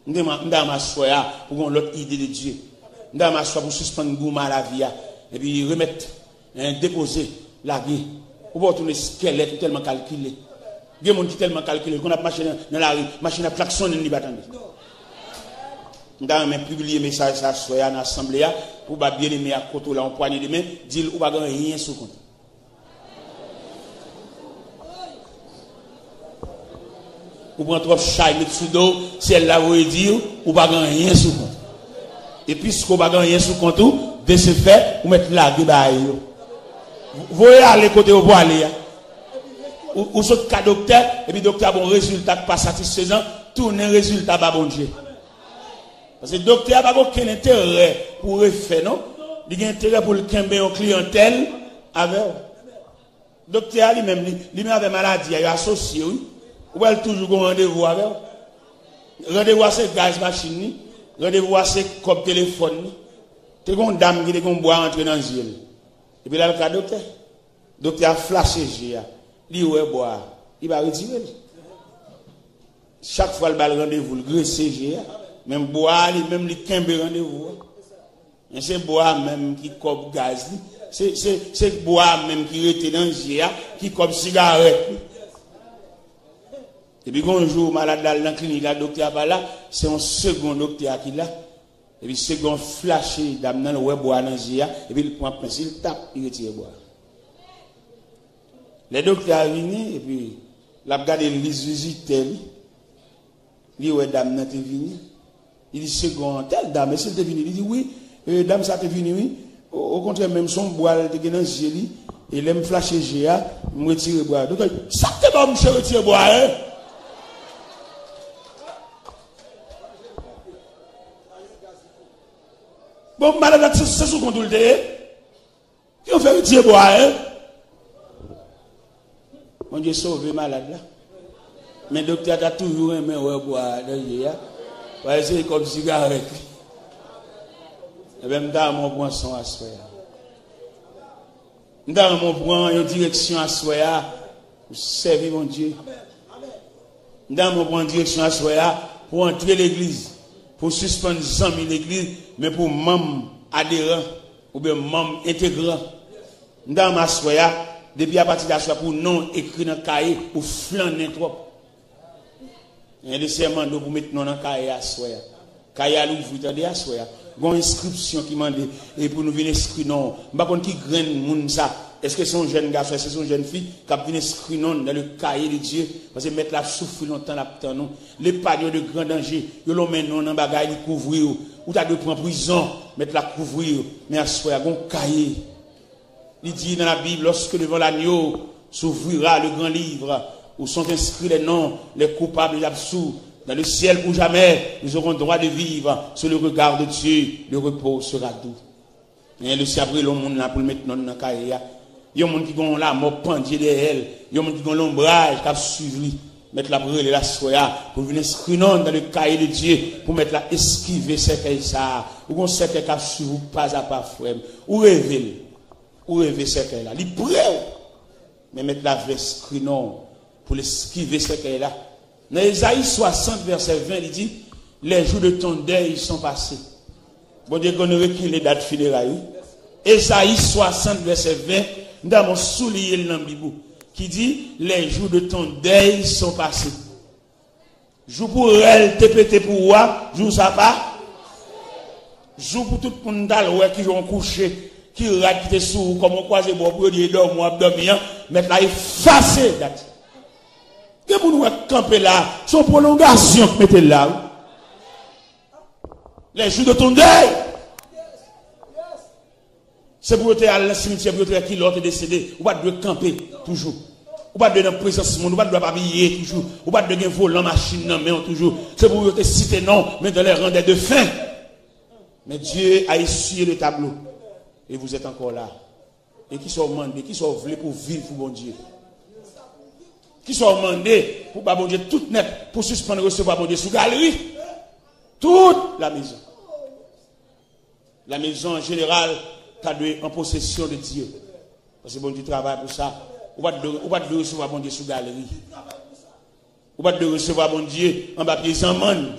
M ta renmen aswè a pou gen yon lòt ide de Dye. M ta renmen aswè pou w sispann goumen a lavi a. Epi remèt Hein, depoze, lage. Ou pa w tounen eskèlèt, ou tèlman kalkile. Gen moun ki tèlman kalkile, l konn ap mache nan, nan lari, machin ap klaksonnen, li pa tande. M ta renmen pibliye mesaj sa aswè a nan asanble a, pou ba byeneme a kote w la yon pwanye de men, di l ou pa gen anyen sou kont ou. Ou pran twòp chay met sou do w, syèl la voye di w, ou pa gen anyen sou kont ou. E piske w pa gen anyen sou kont ou, de se fè, ou mèt lage bagay yo. Voye ale kote yo pou ale a. Ou, ou sot ka doktè, epi doktè a ba w rezilta k pa satisfezan, tounen rezilta ba Bondye. Paske doktè a pa gen okenn enterè pou refè, non. Li gen enterè pou l kenbe yon kliyantèl avè w. Doktè a li menm, li, li menm avè maladi a, yo asosye, wi. Ou pral toujou gen yon randevou avè w. Randevou a se gaz machin li, randevou a se kòb telefòn li. Te gen yon dam ki te gen yon bwa antre nan zye l. Epi l al ka doktè. Doktè a flache je a. Li wè bwa a. Li pa retire l. Chak fwa l ba l randevou, l grese je a. Men bwa a li menm, li kenbe randevou a. Men se bwa a menm ki kòb gaz li. Se, se, se bwa a menm ki rete nan je a, ki kòb sigarèt li. Epi gon jou, malad la al nan klinik la, doktè a pa la, se yon segon doktè a ki la. Epi segon flache dam nan, l wè bwa a nan je a, epi l pran pens, li tap, li retire bwa a. Lè doktè a vini, epi l ap gade lis vizitè li, li wè dam nan te vini. Li di, "Segon an, tèl dam, èske l te vini?" Li di, "Wi, e, dam sa te vini, wi. O, okontrè, menm se yon bwa l te gen nan zye li. E lè m flache je a, m retire bwa a." Doktè, "Sa k te ba w misye retire bwa a, en?" Bon, malad la, se, se sou kont ou l te ye. Yo fè retire bwa a, en? Bondye sove malad la. Men doktè a ta toujou renmen wè bwa a nan je a. Paske se kòb sigarèt li. Ebyen, m ta renmen w pran san w aswè a. M ta renmen w pran yon direksyon aswè a pou sèvi Bondye. M ta renmen w pran direksyon aswè a pou antre legliz, pou sispann zanmi legliz, men pou manm aderan oubyen manm entegran. M ta renmen aswè a, depi apati de aswè a, pou non w ekri nan kaye, ou flannen twòp. Gen de sè mande w pou met non nan kaye aswè a. Kaye a louvri, tande, aswè a. Gon enskripsyon ki mande, e pou nou vin enskri non. M pa konn ki grenn moun sa. Èske se yon jèn gason, èske se yon jèn fi k ap vin enskri non nan le kaye de Dye? Paske Mèt la ap soufri lontan, l ap tann ou. L'épargne de grands dangers. Yo lonmen non nan bagay, li kouvri w. Ou ta dwe pran prizon, Mèt la kouvri w. Men aswè a, gon kaye. Li di nan Labib, lorsque devant l'agneau s'ouvrira le grand livre où sont inscrits les noms, les coupables et les absous, dans le ciel pour jamais, nous aurons droit de vivre sous le regard de Dieu, le repos sera doux. Men Lesye ap rele yon moun la pou l met non l nan kaye a. Yon moun ki gen yon lamò pandye dèyè l, yon moun ki gen yon lonbraj k ap swiv li. Mèt la ap rele l aswè a pou l vin enskri non l dans le cahier de Dieu, pou Mèt la eskive sèkèy sa a. Ou gen yon sèkèy k ap swiv ou pazapa, frè m. Ou reve l. Ou reve sèkèy la. Li pre w. Men Mèt la vle enskri non w pou l eskive sèkèy la. Nan Ezayi swasant, vèsè ven, li di, les jours de ton deuil sont passés. Bondye konn rekile dat fineray, wi. Ezayi swasant, vèsè ven, m ta renmen w souliye l nan Bib ou, ki di, les jours de ton deuil sont passés. Jou pou rèl te pete pou ou a, jou sa pa. Jou pou tout moun t al wè kijan w kouche, ki rad ki te sou ou, kòman w kwaze bò pou yo di e dòmi w ap dòmi an, Mèt la efase dat. Gen moun ou wè k kanpe la, se yon pwolongasyon k mete l la, wi. Les jours de ton deuil. Se pou yo te al nan simityè, pou yo te wè kilè w te desede. Ou pa t dwe kanpe toujou. Ou pa t dwe nan prezans moun, ou pa t dwe ap abiye toujou. Ou pa t dwe gen volan machin nan men w toujou. Se pou yo te site non w, men dans les rangs des défunts. Mais Dieu a essuyé le tableau. Et vous êtes encore là. E kisa w mande, kisa w vle pou w viv pou Bondye? Kisa w mande pou w ba Bondye tout nèt, pou w sispann resevwa Bondye sou galri? Tout la maison. La maison en général ta dwe an posesyon de Dye. Paske Bondye travay pou sa. Ou pa t dwe, ou pa t dwe resevwa Bondye sou galri. Ou pa t dwe resevwa Bondye anba pye zanmann.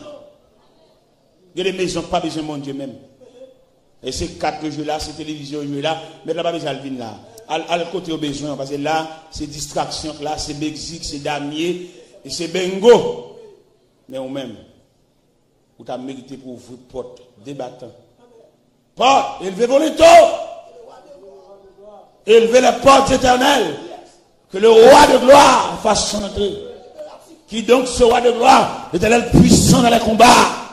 Gen de mezon k pa bezwen Bondye menm. E se kat yo jwe la, se televizyon yo jwe la, Mèt la pa bezwen al vin la. Al, al kote yo bezwen an, paske la, se distraksyon k la, se megzik, se damye, e se bengo. Men ou menm, ou ta merite pou ouvri pòt de batan. Pòt, élevez vos linteaux. Élevez les portes éternelles. Que le roi de gloire fasse son entrée. Qui donc ce roi de gloire? L'Éternel puissant dans les combats.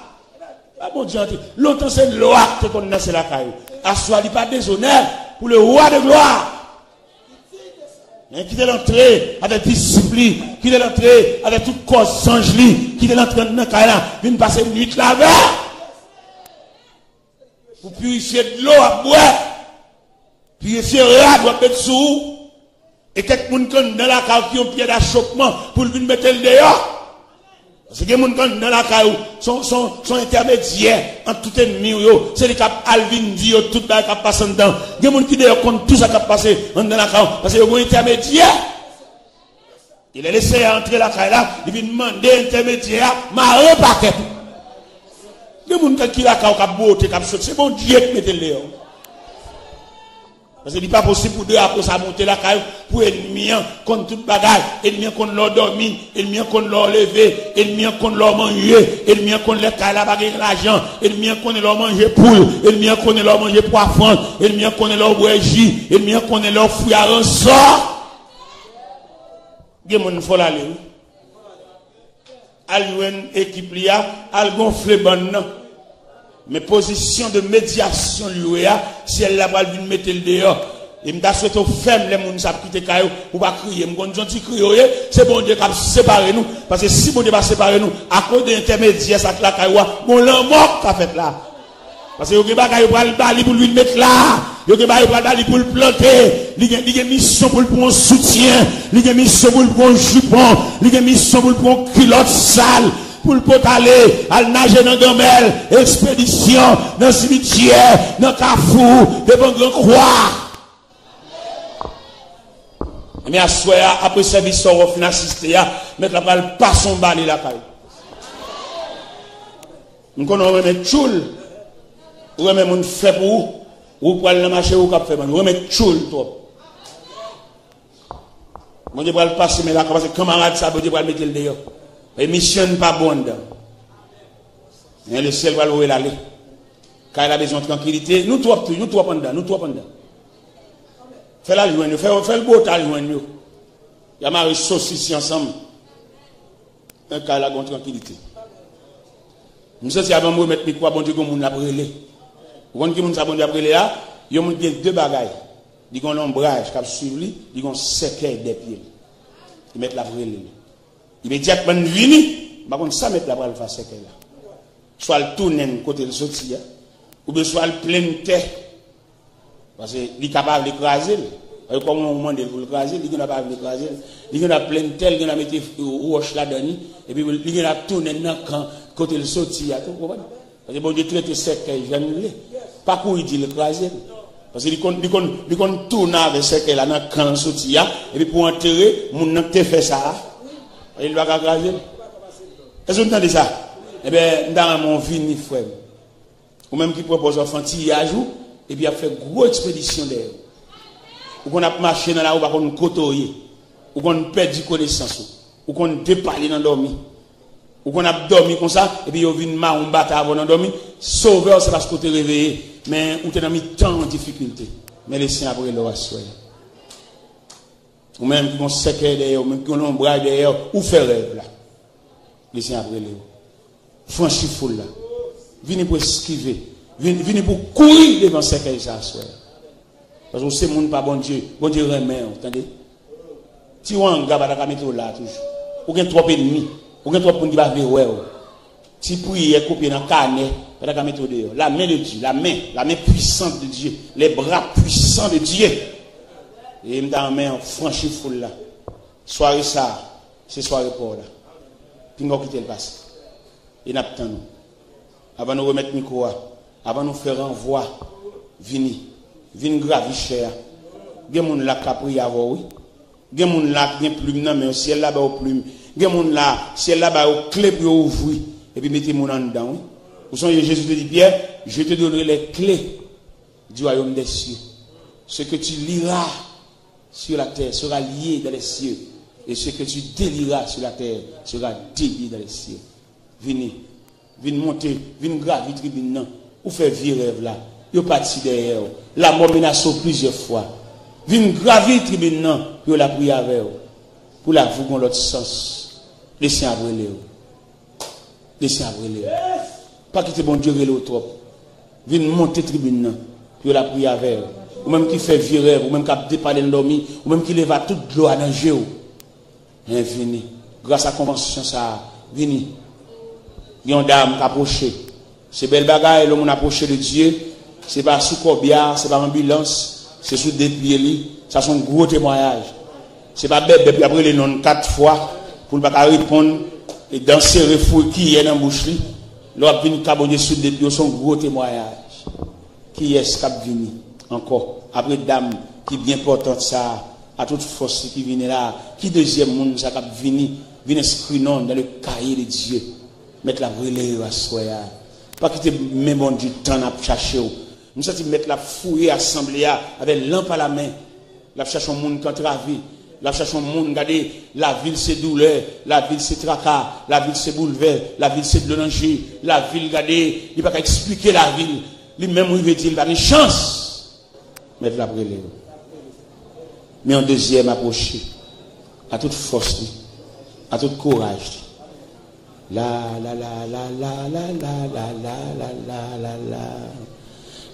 Pa Bondye antre. Lontan se lwa k te konn danse lakay ou. Aswè a li pa dezonè pou le roi de gloire. Men kite l antre avèk disip li, kite l antre avèk tout kò zanj li, kite l antre nan kay la, vin pase nwit la avè. Pou pirifye dlo w ap bwè, pirifye rad w ap met sou ou, e kèk moun k anndan lakay ou ki yon pyè dachopman pou l vin mete l deyò. Paske gen moun k anndan lakay ou, se yon, se yon, se yon entèmedyè ant tout ènmi w yo. Se li k ap al vin di yo tout bagay k ap pase anndan. Gen moun ki deyò konn tou sa k ap pase anndan lakay ou, paske yo gen yon entèmedyè. E lè Leseyè a antre lakay la, li vin mande entèmedyè a mare pakèt ou. Gen moun k, ki lakay ou k ap bwote, k ap sot, se Bondye k mete l deyò. Paske li pa posib pou drapo sa monte lakay ou, pou ènmi an konn tout bagay. Ènmi an konn lè w dòmi, ènmi an konn lè w leve, ènmi an konn lè w manje, ènmi an konn lè kay la pa gen lajan, ènmi an konnen lè w manje poul, ènmi an konnen lè w manje pwa frans, ènmi an konnen lè w bwè ji, ènmi an konnen lè w fri a ransò. Gen moun fò l ale, wi. Al jwenn ekip li a, al gonfle bann nan. Men pozisyon de medyasyon l jwe a, syèl la pral vin mete l deyò. E m ta swete w fèm lè moun sa ap kite kay ou, ou pa kriye. M konn se yon ti kriye w ye, se Bondye k ap separe nou. Paske si Bondye pa separe nou, akoz de entèmedyè sa k lakay ou a, gon lanmò k ka fèt la. Paske yo gen bagay yo pral ba li pou l vin met la. Yo gen bagay yo pral ba li pou l plante. Li gen, li gen misyon pou l pran yon soutyen. Li gen misyon pou l pran yon jipon. Li gen misyon pou l pran yon kilòt sal. Pou l pot ale, al naje nan ganmèl, ekspedisyon, nan simityè, nan kafou, devan gran kwa. Men aswè a, apre sèvis sa w fin asiste a, mèt la pral pase yon bale lakay. M konnen w renmen tchoul, ou renmen moun fè pou ou, ou pral nan mache ou k ap fè bandi, ou renmen tchoul twòp. Bondye pral pase men lakay, paske kanmarad sa, Bondye pral mete l deyò. E misyon pa bon anndan. Men lesyèl pral voye l ale. Kay la bezwen trankilite. Nou twòp tou, nou twòp anndan, nou twòp anndan. Fè l al jwenn yo, fè, fè l bwot al jwenn yo. Y a mare sosis yo ansanm. Nan kay la gon trankilite. M santi avan m remèt mikwo a Bondye, gon moun l ap rele. Ou konn ki moun sa Bondye ap rele a? Yon moun ki gen de bagay. Li gon lonbraj k ap swiv li, li gon sèkèy dèyè pye l. Li mèt l ap rele l. Imedyatman l vini, m pa konn sa mèt la pral fè a sèkèy la. Swa l tounen l kote l soti a, oubyen swa l plen tè. Paske li ka pa vle kraze l. Paske kòm ou mande l pou l kraze l, li gendwa pa vle kraze l. Li gendwa plen tè, li gendwa mete wòch ladan li, epi li gendwa tounen nan kan kote l soti a tou, ou konprann? Paske Bondye trete sèkèy jan l vle. Pa kouri di l kraze l. Paske li konn, li konn, li konn tounen avè sèkèy la nan kan l soti a, epi pou antere moun nan ki te fè sa a. Paske li pa ka kraze l. Èske nou tande sa? Ebyen, m ta renmen w vini, frè m. Ou menm ki pran pòz w ap fè antiyaj ou, epi ap fè gwo ekspedisyon dèyè w. Ou konn ap mache nan lari, ou pa konn kote w ye. Ou konn pèdi konesans ou. Ou konn depale nan dòmi. Ou konn ap dòmi konsa, epi yo vin mare yon bata avè w nan dòmi. Sovè w, se paske w te reveye. Men ou te nan mitan yon difikilte. Men Lesenyè ap rele w aswè a. Ou menm ki gon sèkèy dèyè w, ou menm ki gon lonbraj dèyè w, ou fè rèv la. Lesenyè ap rele w. Franchi foul la. Vini pou eskive. Vini, vini pou kouri devan sèkèy sa aswè a. Paske w se moun pa Bondye. Bondye renmen w, tande. Ti wanga pa ta ka mete w la toujou. Ou gen twòp ènmi. Ou gen twòp moun ki pa vle wè w. Ti priyè kopye nan kanè pa ta ka mete w deyò. La main de Dieu, la main, la main puissante de Dieu, les bras puissants de Dieu. E m ta renmen w franchi foul la. Sware sa a, se sware pa w la. Pinga w kite l pase. E n ap tann ou. Avan nou remèt mikwo a, avan nou fè ranvwa, vini. Vin gravi chè a. Gen moun la k ka priye avè w, wi. Gen moun la ki gen plim nan men yo, syèl la ba yo plim. Gen moun la, syèl la ba yo kle pou yo ouvri, epi mete moun anndan, wi. Ou sonje Jezi te di Pyè, je te donnerai les clés du royaume des cieux. Ce que tu lieras sur la terre sera lié dans les cieux, et ce que tu délieras sur la terre sera délié dans les cieux. Vini, vin monte, vin gravi tribin nan. Ou fè vye rèv la. Yo pati dèyè w. Lamò menase w plizyè fwa. Vin gravi tribin nan pou yo lapriyè avè w. Pou lavi w gon lòt sans. Lesenyè ap rele w. Lesenyè ap rele w. Pa kite Bondye rele w twòp. Vin monte tribin nan pou yo lapriyè avè w. Ou menm ki fè vye rèv, ou menm k ap depale nan dòmi, ou menm ki leve ak tout dlo a nan je w. Men vini. Gras a konvansyon sa a, vini. Gen yon dam k apwoche. Se bèl bagay lè yon moun apwoche de Dye. Se pa sou kòbya, se pa anbilans, se sou de pye li. Sa se yon gwo temwayaj. Se pa bèbè pou y ap rele non l kat fwa pou l pa ka reponn, e dan sere foure kiyè nan bouch li. Lè w ap vin ka Bondye sou de pye w, se yon gwo temwayaj. Kiyès k ap vini ankò? Apre dam ki byen enpòtan sa a, a tout fòs li ki vini la a, ki dezyèm moun sa k ap vini, vin enskri non l dans le cahier de Dieu? Mèt la ap rele yo aswè a. Pa kite men Bondye tann ap chache w. M santi Mèt la ap fouye asanble a avè lanp a la men. L ap chache yon moun k antrave. L ap chache yon moun, gade, lavil se doulè, lavil se traka, lavil se boulvè, lavil se dlo nan je, lavil, gade, li pa ka eksplike lavil. Li menm rive di l pa gen chans. Mèt la ap rele yo. Men yon dezyèm apwoche, a tout fòs li, a tout kouraj li. La, la, la, la. La, la, la, la, la, la, la, la, la.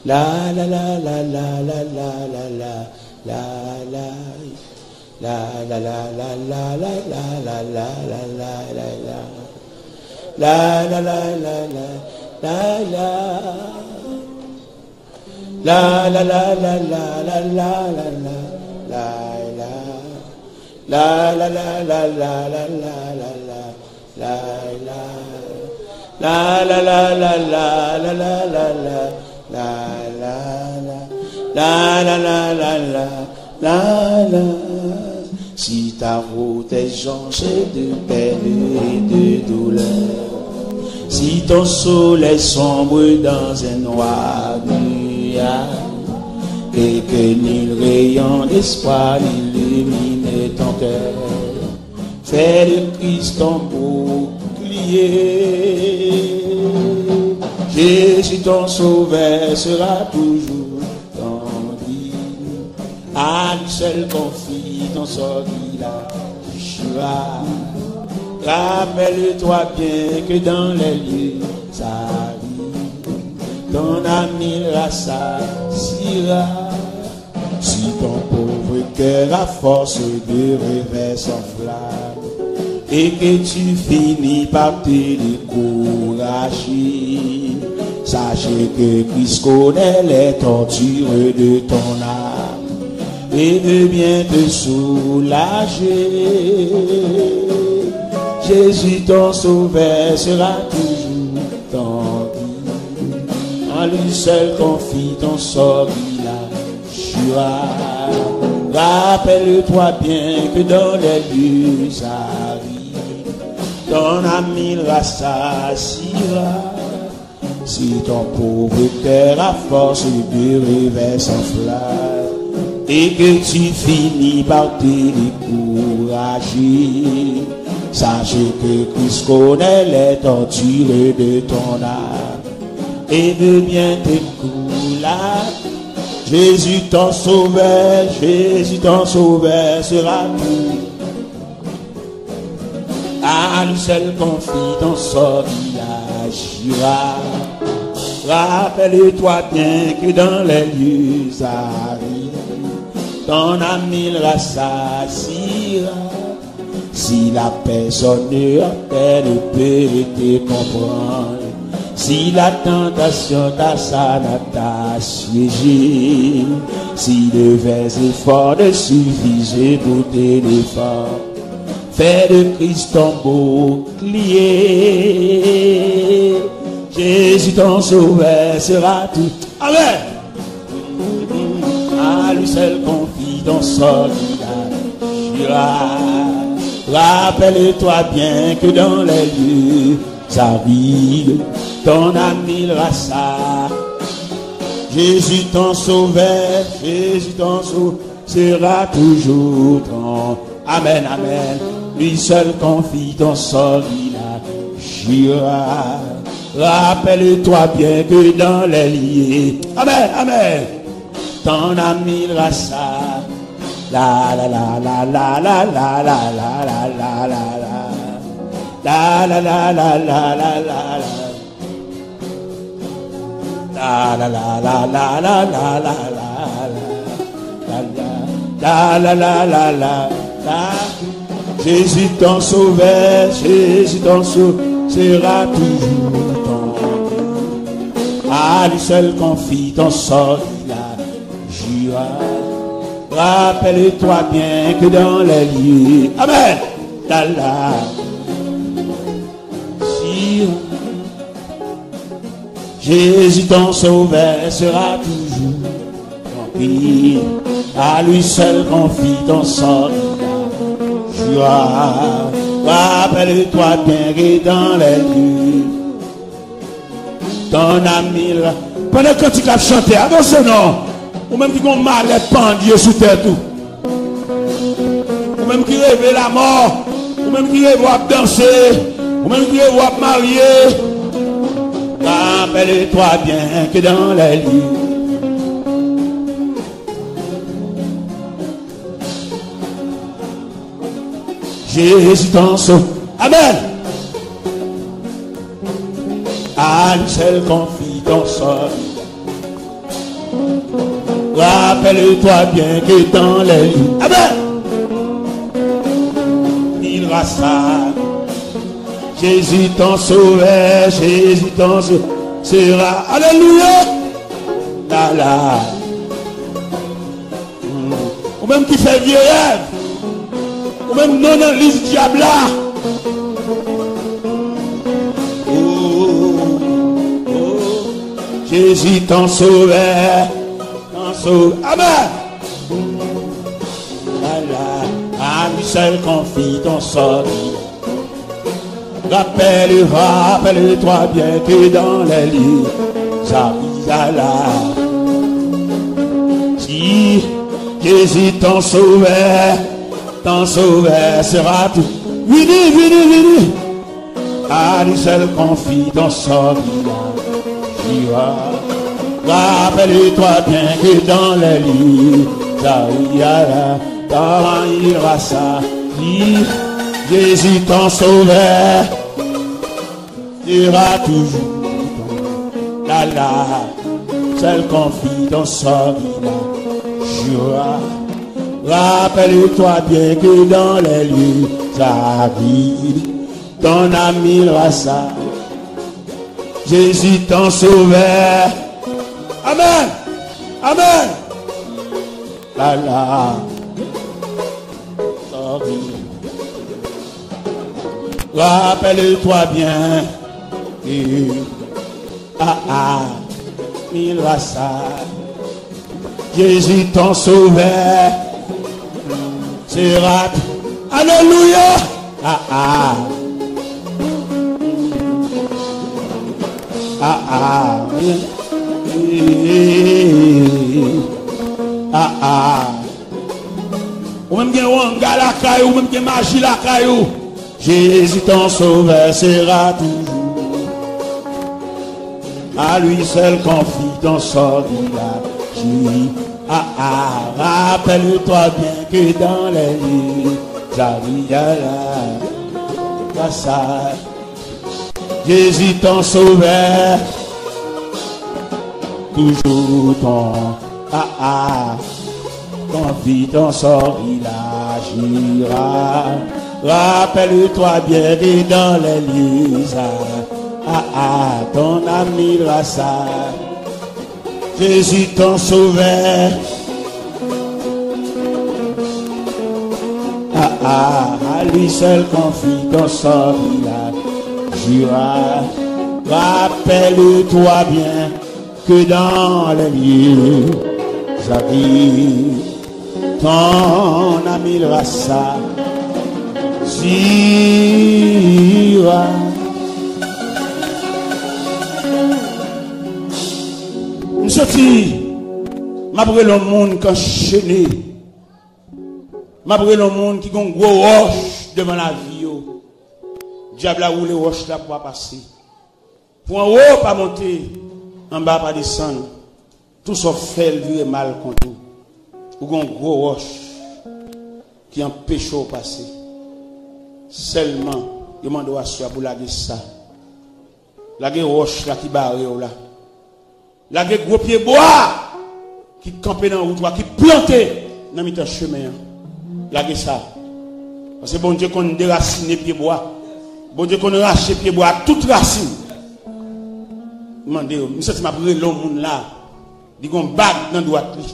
La, la, la, la, la, la, la, la, la, la. La, la, la, la, la, la, la, la, la, la, la, la. La, la, la, la, la, la, la. La, la, la, la, la, la, la, la, la, la. La, la, la, la, la, la, la, la, la, la, la, la. La la la la la la la la la la la la la la la la la la. Si ta protection c'est de peine et de douleur, si ton soleil sombre dans un noir nuage, et que nul rayon d'espoir n'illumine ton cœur, fais de Christ ton bouclier. Jésus ton sauveur sera toujours ton guide. À lui seul confie ton sort qui lâchera. Rappelle-toi bien que dans les lieux arides, ton âme il rassasira. Si ton pauvre cœur à force de revers s'enflamme et que tu finis par te décourager, sache que Christ connaît les tortures de ton âme et veut bien te soulager. Jésus ton sauveur sera toujours ton guide. En lui seul confie ton sort, il a jura. Rappelle-toi bien que dans les lieux arides, ton âme il rassasira. Si ton pauvre cœur à force de revers s'enflamme et que tu finis par te décourager, sache que Christ connaît les tortures de ton âme et veut bien te soulager. Jésus ton sauveur, Jésus ton sauveur sera tout. À lui seul confie ton sort, il agira. Rappelle-toi bien que dans les lieux arides, ton âme il rassasira. Si la personne hors terre ne peut te comprendre, si la tentation t'a sana t'a siégé, si de vains efforts ne suffisent pour te défendre, fais de Christ ton bouclier. Jésus ton sauveur sera tout. Amen. À lui seul confie ton sort, il agira. Rappelle-toi bien que dans les lieux arides, ton âme il rassasira. Jésus ton sauveur, Jésus ton sauveur sera toujours ton. Amen, amen. Lui seul confie ton sort, il agira. Rappelle-toi bien que dans les lieux. Amen, amen. Ton âme il rassasira. La la la la la la la la la la la la la. La la la la la la la la. La la la la la la la la la. La la la la la la la. Jésus ton sauveur, Jésus ton sauveur sera toujours ton. À lui seul confie ton sort, il agira. Rappelle-toi bien que dans les lieux. Amen. La la. Si Jésus ton sauveur sera toujours ton guide. À lui seul confie ton sort. Jura, rappelle-toi bien que dans les lieux. Ton ami la. Pandan kantik la ap chante, avanse non. Ou menm ki gon malèt pandye sou tèt ou. Ou menm ki reve lamò, ou menm ki reve w ap danse, ou menm ki reve w ap marye. Rappelle-toi bien que dans les lieux. Jésus ton sauveur. Amen. À lui seul confie ton sort. Rappelle-toi bien que dans les lieux. Amen. Il restera. Jésus ton sauveur, Jésus ton sauveur sera. Alléluia. La la. Ou menm ki fè vye rèv. Ou menm non nan lis dyab la. Oh, Jésus ton sauveur, ton sauveur. Amen. À la, à lui seul confie ton sort. Rappelle, rappelle-toi bien que dans les lieux, ça ira là. Si Jésus ton sauveur, ton sauveur sera tout. Vini, vini, vini. À lui seul confie ton sort, il ira. Rappelle-toi bien que dans les lieux, ça ira là. Quand il va ça, si Jésus ton sauveur sera toujours ton la la, seul confie ton sort, il jura. Rappelle-toi bien que dans les lieux, ça vit ton ami rasa. Jésus ton sauveur. Amen. Amen. La la. Sorry. Rappelle-toi bien. Eh, ah, ah. Mil rasa. Jésus ton sauveur sera. Alléluia. Ah, ah. Ah, ah. Ah, ah. Ou menm gen wanga lakay ou, ou menm gen maji lakay ou. Jésus ton sauveur sera toujours. À lui seul confie ton sort, il agit. Ah, ah, rappelle-toi bien que dans les lieux, Zaria, ça, Jésus ton sauveur, toujours ton, ah, ah, confie ton sort, il agira. Rappelle-toi bien que dans les lieux, ah, ah, ton ami rasa. Jésus ton sauveur. Ah, ah, à lui seul confie ton sort, il agira. Rappelle-toi bien que dans les lieux, j'arrive. Ton ami rasa sera. M santi m ap rele yon moun k anchene. M ap rele yon moun ki gen yon gwo wòch devan lavi yo. Dyab la woule wòch la pou pa pase. Pou anwo pa monte, anba pa desann. Tou sa w fè l vire mal kont ou. Ou gen yon gwo wòch ki anpeche w pase. Sèlman, yo mande w aswè a pou lage sa. Lage wòch la ki bare w la. Lage gwo pyebwa ki kanpe nan wout ou a, ki plante nan mitan chemen an. Lage sa. Paske Bondye konn derasine pyebwa. Bondye konn rache pyebwa a tout rasin. M mande yo, m santi m ap rele yon moun la. Li gen yon bag nan dwat li.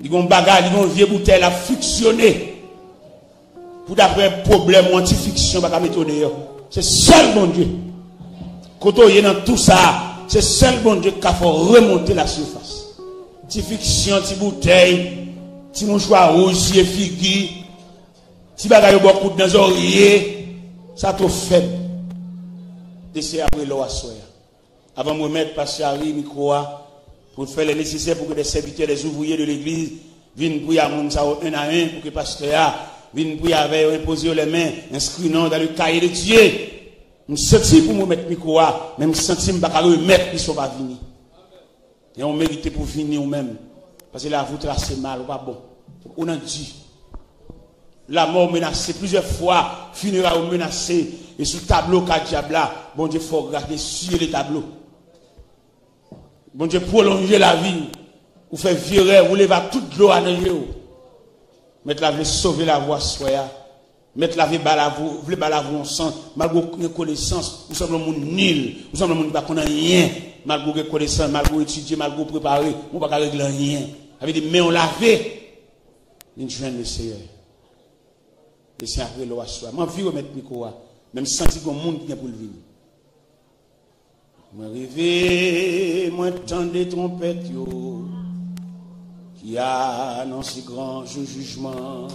Li gen yon bagay, li gen yon vye boutèy l ap fiksyone. Pou daprè pwoblèm ou an, ti fiksyon pa ka mete w deyò. Se sèl Bondye. Kote w ye nan tou sa, se sèl Bondye ki ka fè w remonte la sifas. Ti fiksyon, ti boutèy, ti mouchwa wouj siye figi, ti bagay yo ba w kout nan zòrye, sa twò fèb. Eseye apre lè w aswè a. Avan m remèt pastè Harry mikwo a, pou l fè lè nesesè pou ke dè sèvitè, dè ouvriyè de legliz vin priye a moun sa yo en a en, pou ke pastè a vin priye avè yo, enpoze yo lè men, enskri non dan le kaye de Dye. M santi pou m remèt mikwo a, men m santi m pa ka remèt li si w pa vini. E w merite pou vini ou menm. Paske lavi w trase mal, ou pa bon. Ou nan di. Lanmò w menase plizyè fwa, fineray ou menase, e sou tablo ka dyab la, Bondye fè w grate, siye le tablo. Bondye pwolonje lavi w, ou fè vye rèv, ou leve ak tout dlo a nan je w. Mèt la vle sove lavi w aswè a. Mèt la vle ba lavi w, vle ba lavi w yon sans, malgre w gen konesans, ou sanble yon moun nil, ou sanble yon moun ki pa konn anyen, malgre w gen konesans, malgre w etidye, malgre w prepare, men w pa ka regle anyen. Sa vle di men w lave, vin jwenn Leseyè. Leseyè ap rele w aswè a. M anvi remèt mikwo a, men m santi gen yon moun ki gen pou l vini. Mwen reve, mwen tande twonpèt yo ki anonse gran jou jijman.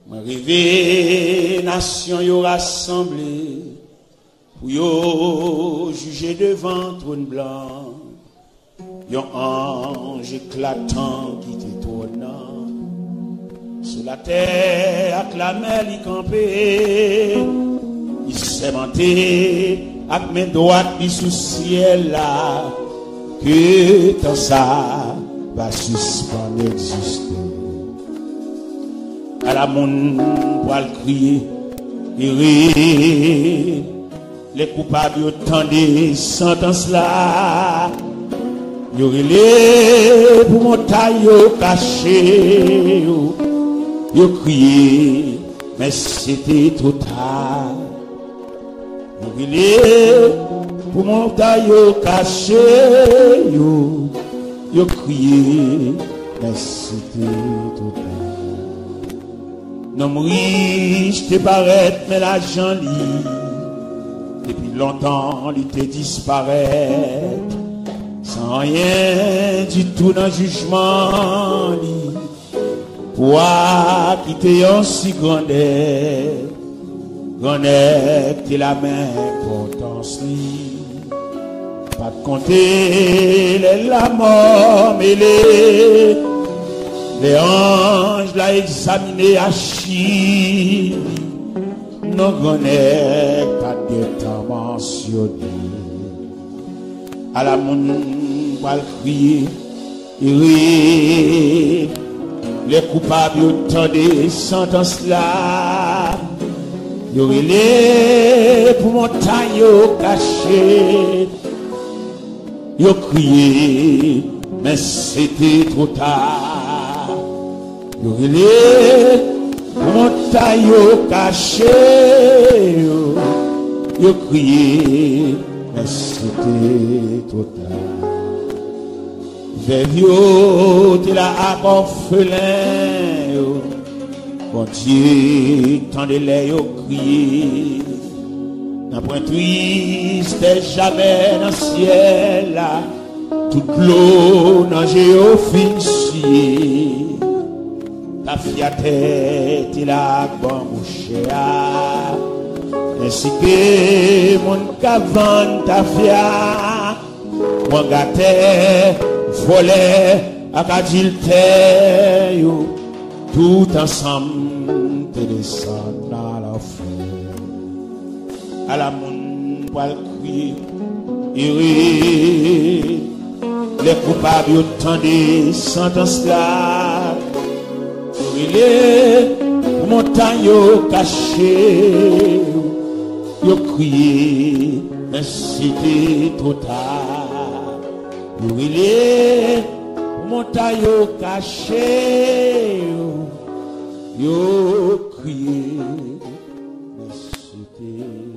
Mwen reve, nasyon yo rasanble pou yo jije devan twòn blan. Yon anj eklatan kite twòn nan. Sou latè ak lamè li kanpe. Li sèmante ak men dwat li sou syèl la ke tan sa va sispann egziste. Ala moun pral kriye, ere, lè koupab yo tande santans la, yo rele pou montay yo kache yo, yo kriye, men se te twò ta. Yo rele pou montay yo kache yo, yo kriye, men se te twò ta. Nonm rich te parèt, men lajan li, depi lontan li te disparèt, san anyen ditou nan jijman li. Pou a kite yon si grandè, grannèg te la men enpòtans li. Pa t konte lè lamò mele, lè anj la egzamine achiv li, non grannèg pa t gentan mansyone. Ala moun pral kriye, ere, lè koupab yo tande santans la, yo rele pou montay yo kache, yo kriye, men se te twò ta. Yo rele pou montay yo kache yo, yo kriye, men se te twò ta. Vèv yo te la ak òfelen yo, Bondye tande lè yo kriye. Nanpwen tristès jamè nan syèl la, tout dlo nan je yo fin siye. Tafya tè te la ak banbou chè a, ensi ke moun k ap vann tafya. Wangatè, vòlè ak adiltè yo, tout ansanm te desann nan lanfè. Ala moun pral kriye, ere, lè koupab yo tande santans la. Yo rele pou montay yo kache yo, yo kriye, men se te twò ta. Yo rele pou montay yo kache yo, yo kriye, men se te